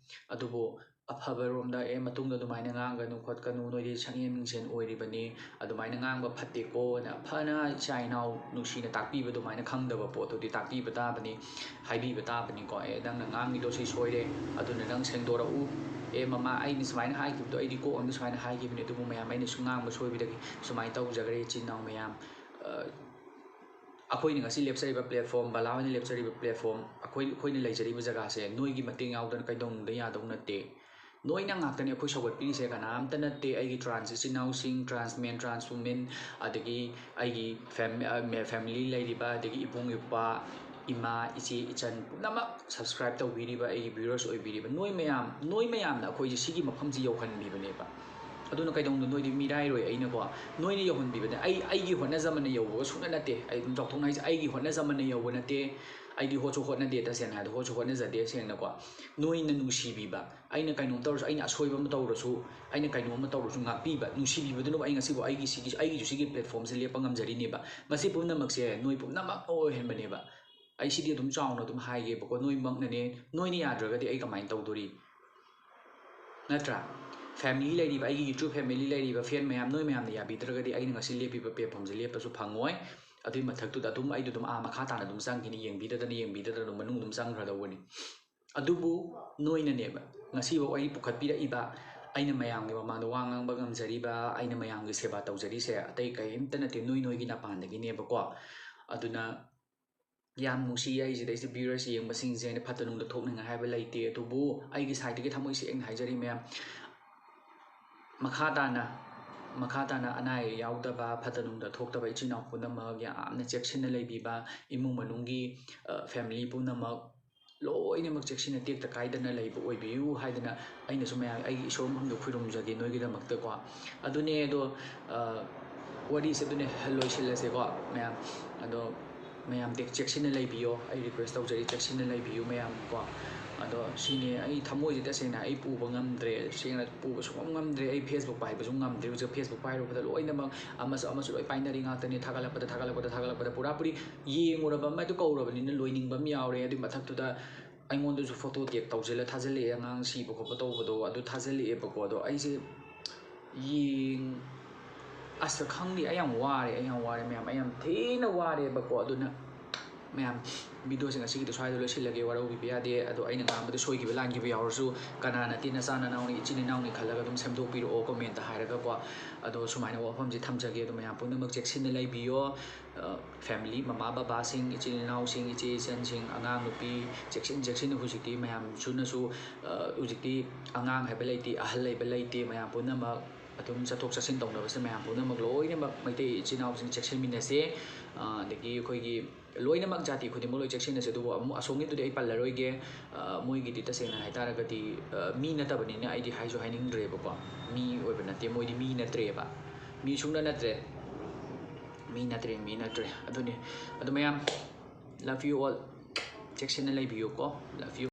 ꯑꯗꯨꯕꯨ ꯑꯐꯕꯔꯣꯝꯗ, "ꯑꯦ, ꯃꯇꯨꯡꯗ ꯑꯗꯨꯃꯥꯏꯅ ꯉꯥꯡꯒꯅꯨ ꯈꯣꯠꯀꯅꯨ, ꯅꯣꯏꯗꯤ ꯁꯛꯍꯦꯟ ꯃꯤꯡꯁꯦꯟ ꯑꯣꯏꯔꯤꯕꯅꯤ, ꯑꯗꯨꯃꯥꯏꯅ ꯉꯥꯡꯕ ꯐꯠꯇꯦꯀꯣꯅ" ꯐꯅ ꯏꯆꯥ ꯏꯅꯥꯎ ꯅꯨꯡꯁꯤꯅ ꯇꯥꯛꯄꯤꯕ ꯑꯗꯨꯃꯥꯏꯅ ꯈꯪꯗꯕ ꯄꯣꯠꯇꯨꯗꯤ ꯇꯥꯛꯄꯤꯕ ꯇꯥꯕꯅꯤ, ꯍꯥꯏꯕꯤꯕ ꯇꯥꯕꯅꯤꯀꯣ꯫ "ꯑꯦ, ꯅꯪꯅ ꯉꯥꯡꯉꯤꯗꯣ ꯁꯤ ꯁꯣꯏꯔꯦ, ꯑꯗꯨꯅ ꯅꯪ ꯁꯦꯡꯗꯣꯔꯛꯎ꯫ ꯑꯦ, ꯃꯃꯥ, ꯑꯩꯅ ꯁꯨꯃꯥꯏꯅ ꯍꯥꯏꯈꯤꯕꯗꯣ ꯑꯩꯗꯤ ꯀꯣꯛ ꯑꯃꯗ ꯁꯨꯃꯥꯏꯅ ꯍꯥꯏꯈꯤꯕꯅꯤ, ꯑꯗꯨꯕꯨ ꯃꯌꯥꯝ ꯑꯩꯅ ꯁꯨꯝ ꯉꯥꯡꯕ ꯁꯣꯏꯕꯗꯒꯤ ꯁꯨꯃꯥꯏꯅ ꯇꯧꯖꯈ꯭ꯔꯦ, ꯏꯆꯤꯟ ꯏꯅꯥꯎ ꯃꯌꯥꯝ꯫ ꯑ, ꯑꯩꯈꯣꯏꯅ ꯉꯁꯤ ꯂꯦꯞꯆꯔꯤꯕ platform, ꯕꯂꯥ ꯍꯣꯏꯅ ꯂꯦꯞꯆꯔꯤꯕ platform, ꯑꯩꯈꯣꯏ, ꯑꯩꯈꯣꯏꯅ ꯂꯩꯖꯔꯤꯕ ꯖꯒꯥꯁꯦ ꯅꯣꯏꯒꯤ ꯃꯇꯦꯡ ꯌꯥꯎꯗꯅ ꯀꯩꯗꯧꯅꯨꯡꯗ ꯌꯥꯗꯧ ꯅꯠꯇꯦ꯫ ꯅꯣꯏꯅ ꯉꯥꯛꯇꯅꯦ ꯑꯩꯈꯣꯏ ꯁꯧꯒꯠꯄꯤꯔꯤꯁꯦ, ꯀꯅꯥꯝꯇ ꯅꯠꯇꯦ꯫ ꯑꯩꯒꯤ trans ꯏꯆꯤꯟ ꯏꯅꯥꯎꯁꯤꯡ, trans men, trans women, ꯑꯗꯒꯤ ꯑꯩꯒꯤ ꯐꯦꯝ-, ꯑ, ꯃꯦ-, family ꯂꯩꯔꯤꯕ, ꯑꯗꯒꯤ ꯏꯕꯨꯡ ꯏꯄ꯭ꯋꯥ, ꯏꯃꯥ, ꯏꯆꯦ, ꯏꯆꯟ ꯄꯨꯝꯅꯃꯛ subscribe ꯇꯧꯕꯤꯔꯤꯕ, ꯑꯩꯒꯤ viewers ꯑꯣꯏꯕꯤꯔꯤꯕ ꯅꯣꯏ ꯃꯌꯥꯝ, ꯅꯣꯏ ꯃꯌꯥꯝꯅ ꯑꯩꯈꯣꯏꯁꯦ ꯁꯤꯒꯤ ꯃꯐꯝꯁꯤ ꯌꯧꯍꯟꯕꯤꯕꯅꯦꯕ꯫ ꯑꯗꯨꯅ ꯀꯩꯗꯧꯅꯨꯡꯗ ꯅꯣꯏꯗꯤ ꯃꯤꯔꯥꯏꯔꯣꯏ꯫ ꯑꯩꯅꯀꯣ, ꯅꯣꯏꯅ ꯌꯧꯍꯟꯕꯤꯕꯅꯦ꯫ ꯑꯩ, ꯑꯩꯒꯤ ꯍꯣꯠꯅꯖꯃꯟꯅ ꯌꯧꯕꯒ ꯁꯨꯡꯅ ꯅꯠꯇꯦ꯫ ꯑꯩ ꯑꯗꯨꯝ ꯆꯥꯎꯊꯣꯛꯅ ꯍꯥꯏꯁꯦ, ꯑꯩꯒꯤ ꯍꯣꯠꯅꯖꯃꯟꯅ ꯌꯧꯕ ꯅꯠꯇꯦ꯫ ꯑꯩꯗꯤ ꯍꯣꯠꯁꯨ ꯍꯣꯠꯅꯗꯦ, ꯇꯁꯦꯡꯅ ꯍꯥꯏꯔꯗꯤ ꯍꯣꯠꯁꯨ ꯍꯣꯠꯅꯖꯗꯦ, ꯁꯦꯡꯅꯀꯣ꯫ ꯅꯣꯏꯅ ꯅꯨꯡꯁꯤꯕꯤꯕ, ꯑꯩꯅ ꯀꯩꯅꯣꯝ ꯇꯧꯔꯁꯨ, ꯑꯩꯅ ꯑꯁꯣꯏꯕ ꯑꯃ ꯇꯧꯔꯁꯨ, ꯑꯩꯅ ꯀꯩꯅꯣꯝ ꯑꯃ ꯇꯧꯔꯁꯨ ꯉꯥꯛꯄꯤꯕ, ꯅꯨꯡꯁꯤꯕꯤꯕꯗꯨꯅꯕꯨ ꯑꯩ ꯉꯁꯤꯕꯨ ꯑꯩꯒꯤ ꯁꯤꯒꯤ, ꯑꯩꯒꯤꯁꯨ ꯁꯤꯒꯤ platformꯁꯦ ꯂꯦꯞꯄ ꯉꯝꯖꯔꯤꯅꯦꯕ꯫ ꯃꯁꯤ ꯄꯨꯝꯅꯃꯛꯁꯦ ꯅꯣꯏ ꯄꯨꯝꯅꯃꯛꯅ ꯑꯣꯏꯍꯟꯕꯅꯦꯕ꯫ ꯑꯩ ꯁꯤꯗꯤ ꯑꯗꯨꯝ ꯆꯥꯎꯅ ꯑꯗꯨꯝ ꯍꯥꯏꯒꯦꯕꯀꯣ, ꯅꯣꯏꯃꯛꯅꯅꯦ, ꯅꯣꯏꯅ ꯌꯥꯗ꯭ꯔꯒꯗꯤ ꯑꯩ ꯀꯃꯥꯏꯅ ꯇꯧꯗꯣꯔꯤ? ꯅꯠꯇ꯭ꯔꯥ? Family ꯂꯩꯔꯤꯕ, ꯑꯩꯒꯤ YouTube family ꯂꯩꯔꯤꯕ fan ꯃꯌꯥꯝ, ꯅꯣꯏ ꯃꯌꯥꯝꯅ ꯌꯥꯕꯤꯗ꯭ꯔꯒꯗꯤ ꯑꯩꯅ ꯉꯁꯤ ꯂꯦꯞꯄꯤꯕ platformꯁꯦ ꯂꯦꯞꯄꯁꯨ ꯐꯪꯉꯣꯏ꯫ ꯑꯗꯨꯒꯤ ꯃꯊꯛꯇꯨꯗ ꯑꯗꯨꯝ ꯑꯩꯗꯣ ꯑꯗꯨꯝ ꯑꯥ ꯃꯈꯥ ꯇꯥꯅ ꯑꯗꯨꯝ ꯆꯪꯈꯤꯅꯤ, ꯌꯦꯡꯕꯤꯗꯗꯅ, ꯌꯦꯡꯕꯤꯗꯗꯅ ꯑꯗꯨꯝ ꯃꯅꯨꯡ ꯑꯗꯨꯝ ꯆꯪꯈ꯭ꯔꯗꯧꯕꯅꯤ꯫ ꯑꯗꯨꯕꯨ ꯅꯣꯏꯅꯅꯦꯕ ꯉꯁꯤꯐꯥꯎ ꯑꯩ ꯄꯨꯈꯠꯄꯤꯔꯛꯏꯕ, ꯑꯩꯅ ꯃꯌꯥꯝꯒꯤ ꯃꯃꯥꯡꯗ ꯋꯥ ꯉꯥꯡꯕ ꯉꯝꯖꯔꯤꯕ, ꯑꯩꯅ ꯃꯌꯥꯝꯒꯤ ꯁꯦꯕꯥ ꯇꯧꯖꯔꯤꯁꯦ ꯑꯇꯩ ꯀꯔꯤꯝꯇ ꯅꯠꯇꯦ, ꯅꯣꯏ ꯅꯣꯏꯒꯤ ꯅꯄꯥꯟꯗꯒꯤꯅꯦꯕꯀꯣ꯫ ꯑꯗꯨꯅ ꯌꯥꯝ ꯅꯨꯡꯁꯤ ꯑꯩꯁꯤꯗꯩꯁꯤꯗ viewers ꯌꯦꯡꯕꯁꯤꯡꯁꯦ, ꯑꯩꯅ ꯐꯠꯇ ꯅꯨꯡꯗ ꯊꯣꯛꯅꯤꯡꯉꯥꯏ ꯍꯥꯏꯕ ꯂꯩꯇꯦ, ꯑꯗꯨꯕꯨ ꯑꯩꯒꯤ sideꯇꯒꯤ ꯊꯃꯣꯏ ꯁꯦꯡꯅ ꯍꯥꯏꯖꯔꯤ ꯃꯌꯥꯝ, ꯃꯈꯥ ꯇꯥꯅ, ꯃꯈꯥ ꯇꯥꯅ ꯑꯅꯥ ꯑꯌꯦꯛ ꯌꯥꯎꯗꯕ, ꯐꯠꯇ ꯅꯨꯡꯗ ꯊꯣꯛꯇꯕ, ꯏꯆꯤꯟ ꯏꯅꯥꯎ ꯄꯨꯝꯅꯃꯛ ꯌꯥꯝꯅ ꯆꯦꯛꯁꯤꯟꯅ ꯂꯩꯕꯤꯕ, ꯏꯃꯨꯡ ꯃꯅꯨꯡꯒꯤ, ꯑ, family ꯄꯨꯝꯅꯃꯛ ꯂꯣꯏꯅꯃꯛ ꯆꯦꯛꯁꯤꯟꯅ ꯇꯦꯛꯇ ꯀꯥꯏꯗꯅ ꯂꯩꯕ ꯑꯣꯏꯕꯤꯌꯨ ꯍꯥꯏꯗꯅ ꯑꯩꯅꯁꯨ ꯃꯌꯥꯝ ꯑꯩꯒꯤ ꯏꯁꯣꯔ ꯃꯐꯝꯗ ꯈꯨꯔꯨꯝꯖꯒꯦ ꯅꯣꯏꯒꯤꯗꯃꯛꯇꯀꯣ꯫ ꯑꯗꯨꯅꯦ ꯑꯗꯣ, ꯑ, ꯋꯥꯔꯤꯁꯦ ꯑꯗꯨꯅꯦ ꯂꯣꯏꯁꯤꯜꯂꯁꯦꯀꯣ ꯃꯌꯥꯝ꯫ ꯑꯗꯣ ꯃꯌꯥꯝ ꯇꯦꯛ-, ꯆꯦꯛꯁꯤꯟꯅ ꯂꯩꯕꯤꯌꯣ, ꯑꯩ request ꯇꯧꯖꯔꯤ, ꯆꯦꯛꯁꯤꯟꯅ ꯂꯩꯕꯤꯌꯨ ꯃꯌꯥꯝ ꯀꯣ꯫ ꯑꯗꯣ ꯁꯤꯅꯦ ꯑꯩ ꯊꯃꯣꯏꯁꯦ ꯇꯁꯦꯡꯅ ꯑꯩ ꯄꯨꯕ ꯉꯝꯗ꯭ꯔꯦ, ꯁꯦꯡꯅ ꯄꯨꯕ ꯁꯨꯡꯉꯝ ꯉꯝꯗ꯭ꯔꯦ꯫ ꯑꯩ Facebook ꯄꯥꯏꯕꯁꯨ ꯉꯝꯗ꯭ꯔꯦ ꯍꯧꯖꯤꯛ꯫ Facebook ꯄꯥꯏꯔꯨꯕꯗ ꯂꯣꯏꯅꯃꯛ ꯑꯃꯁꯨ ꯑꯃꯁꯨ ꯂꯣꯏ ꯄꯥꯏꯅꯔꯤ ꯉꯥꯛꯇꯅꯤ, ꯊꯥꯒꯠꯂꯛꯄꯗ, ꯊꯥꯒꯠꯂꯛꯄꯗ, ꯊꯥꯒꯠꯂꯛꯄꯗ ꯄꯨꯔꯥ ꯄꯨꯔꯤ ꯌꯦꯡꯉꯨꯔꯕ ꯑꯃ ꯑꯗꯨ ꯀꯧꯔꯕꯅꯤꯅ ꯂꯣꯏꯅꯤꯡꯕ ꯑꯃ ꯌꯥꯎꯔꯦ꯫ ꯑꯗꯨꯏ ꯃꯊꯛꯇꯨꯗ ꯑꯩꯉꯣꯟꯗꯁꯨ ꯐꯣꯇꯣ ꯇꯦꯛ ꯇꯧꯁꯤꯜꯂ ꯊꯥꯖꯤꯜꯂꯛꯑꯦ, ꯑꯉꯥꯡ ꯁꯤꯕ ꯈꯣꯠꯄ ꯇꯧꯕꯗꯣ ꯑꯗꯨ ꯊꯥꯖꯤꯜꯂꯛꯑꯦꯕꯀꯣ꯫ ꯑꯗꯣ ꯑꯩꯁꯦ ꯌꯦꯡ ꯑꯁ, ꯈꯪꯗꯦ, ꯑꯩ ꯌꯥꯝ ꯋꯥꯔꯦ, ꯑꯩ ꯌꯥꯝ ꯋꯥꯔꯦ ꯃꯌꯥꯝ, ꯑꯩ ꯌꯥꯝ ꯊꯤꯅ ꯋꯥꯔꯦꯕꯀꯣ꯫ ꯑꯗꯨꯅ ꯃꯌꯥꯝ, ꯚꯤꯗꯤꯑꯣꯁꯦ ꯉꯁꯤꯒꯤꯗꯤ ꯁ꯭ꯋꯥꯏꯗ ꯂꯣꯏꯁꯤꯜꯂꯒꯦ, ꯋꯥꯔꯧꯕꯤꯕ ꯌꯥꯗꯦ꯫ ꯑꯗꯣ ꯑꯩꯅ ꯉꯥꯡꯕꯗ ꯁꯣꯏꯈꯤꯕ ꯂꯥꯟꯈꯤꯕ ꯌꯥꯎꯔꯁꯨ, ꯀꯅꯥ ꯅꯠꯇꯦ, ꯅꯆꯥ ꯅꯅꯥꯎꯅꯤ, ꯏꯆꯤꯟ ꯏꯅꯥꯎꯅꯤ ꯈꯜꯂꯒ ꯑꯗꯨꯝ ꯁꯦꯝꯗꯣꯛꯄꯤꯔꯛꯑꯣ ꯀꯣꯃꯦꯟꯇ ꯍꯥꯏꯔꯒꯀꯣ꯫ ꯑꯗꯣ ꯁꯨꯃꯥꯏꯅ ꯋꯥꯐꯝꯁꯦ ꯊꯝꯖꯒꯦ꯫ ꯑꯗꯣ ꯃꯌꯥꯝ ꯄꯨꯝꯅꯃꯛ ꯆꯦꯛꯁꯤꯟꯅ ꯂꯩꯕꯤꯌꯣ꯫ ꯐꯦꯃꯤꯂꯤ, ꯃꯃꯥ ꯕꯕꯥꯁꯤꯡ, ꯏꯆꯤꯜ ꯏꯅꯥꯎꯁꯤꯡ, ꯏꯆꯦ ꯏꯆꯟꯁꯤꯡ, ꯑꯉꯥꯡ ꯅꯨꯄꯤ, ꯆꯦꯛꯁꯤꯟ ꯆꯦꯛꯁꯤꯟꯅ ꯍꯧꯖꯤꯛꯇꯤ ꯃꯌꯥꯝꯁꯨꯅꯁꯨ, ꯍꯧꯖꯤꯛꯇꯤ ꯑꯉꯥꯡ ꯍꯥꯏꯕ ꯂꯩꯇꯦ, ꯑꯍꯜ ꯍꯥꯏꯕ ꯂꯩꯇꯦ, ꯃꯌꯥꯝ ꯄꯨꯝꯅꯃꯛ ꯑꯗꯨꯝ ꯆꯠꯊꯣꯛ ꯆꯠꯁꯤꯟ ꯇꯧꯅꯕꯁꯦ ꯃꯌꯥꯝ ꯄꯨꯝꯅꯃꯛ ꯂꯣꯏꯅꯃꯛ ꯃꯩꯇꯩ ꯏꯆꯤꯜ ꯏꯅꯥꯎꯁꯤꯡ ꯆꯦꯛꯁꯤꯟꯃꯤꯟꯅꯁꯦ꯫ ꯑꯗꯒꯤ ꯑꯩꯈꯣꯏꯒꯤ ꯂꯣꯏꯅꯃꯛ ꯖꯥꯇꯤ ꯈꯨꯗꯤꯡꯃꯛ ꯂꯣꯏ ꯆꯦꯛꯁꯤꯟꯅꯁꯦ꯫ ꯑꯗꯨꯕꯨ ꯑꯃꯨꯛ ꯑꯁꯣꯝꯒꯤꯗꯨꯗꯤ ꯑꯩ ꯄꯜꯂꯔꯣꯏꯒꯦ꯫ ꯃꯣꯏꯒꯤꯗꯤ ꯇꯁꯦꯡꯅ ꯍꯥꯏꯇꯥꯔꯒꯗꯤ ꯃꯤ ꯅꯠꯇꯕꯅꯤꯅ ꯑꯩꯗꯤ ꯍꯥꯏꯁꯨ ꯍꯥꯏꯅꯤꯡꯗ꯭ꯔꯦꯕꯀꯣ꯫ ꯃꯤ ꯑꯣꯏꯕ ꯅꯠꯇꯦ, ꯃꯣꯏꯗꯤ ꯃꯤ ꯅꯠꯇ꯭ꯔꯦꯕ꯫ ꯃꯤ ꯁꯨꯡꯅ ꯅꯠꯇ꯭ꯔꯦ꯫ ꯃꯤ ꯅꯠꯇ꯭ꯔꯦ, ꯃꯤ ꯅꯠꯇ꯭ꯔꯦ꯫ ꯑꯗꯨꯅꯤ꯫ ꯑꯗꯨ ꯃꯌꯥꯝ, love you all꯫ ꯆꯦꯛꯁꯤꯟꯅ ꯂꯩꯕꯤꯌꯨꯀꯣ꯫ Love you꯫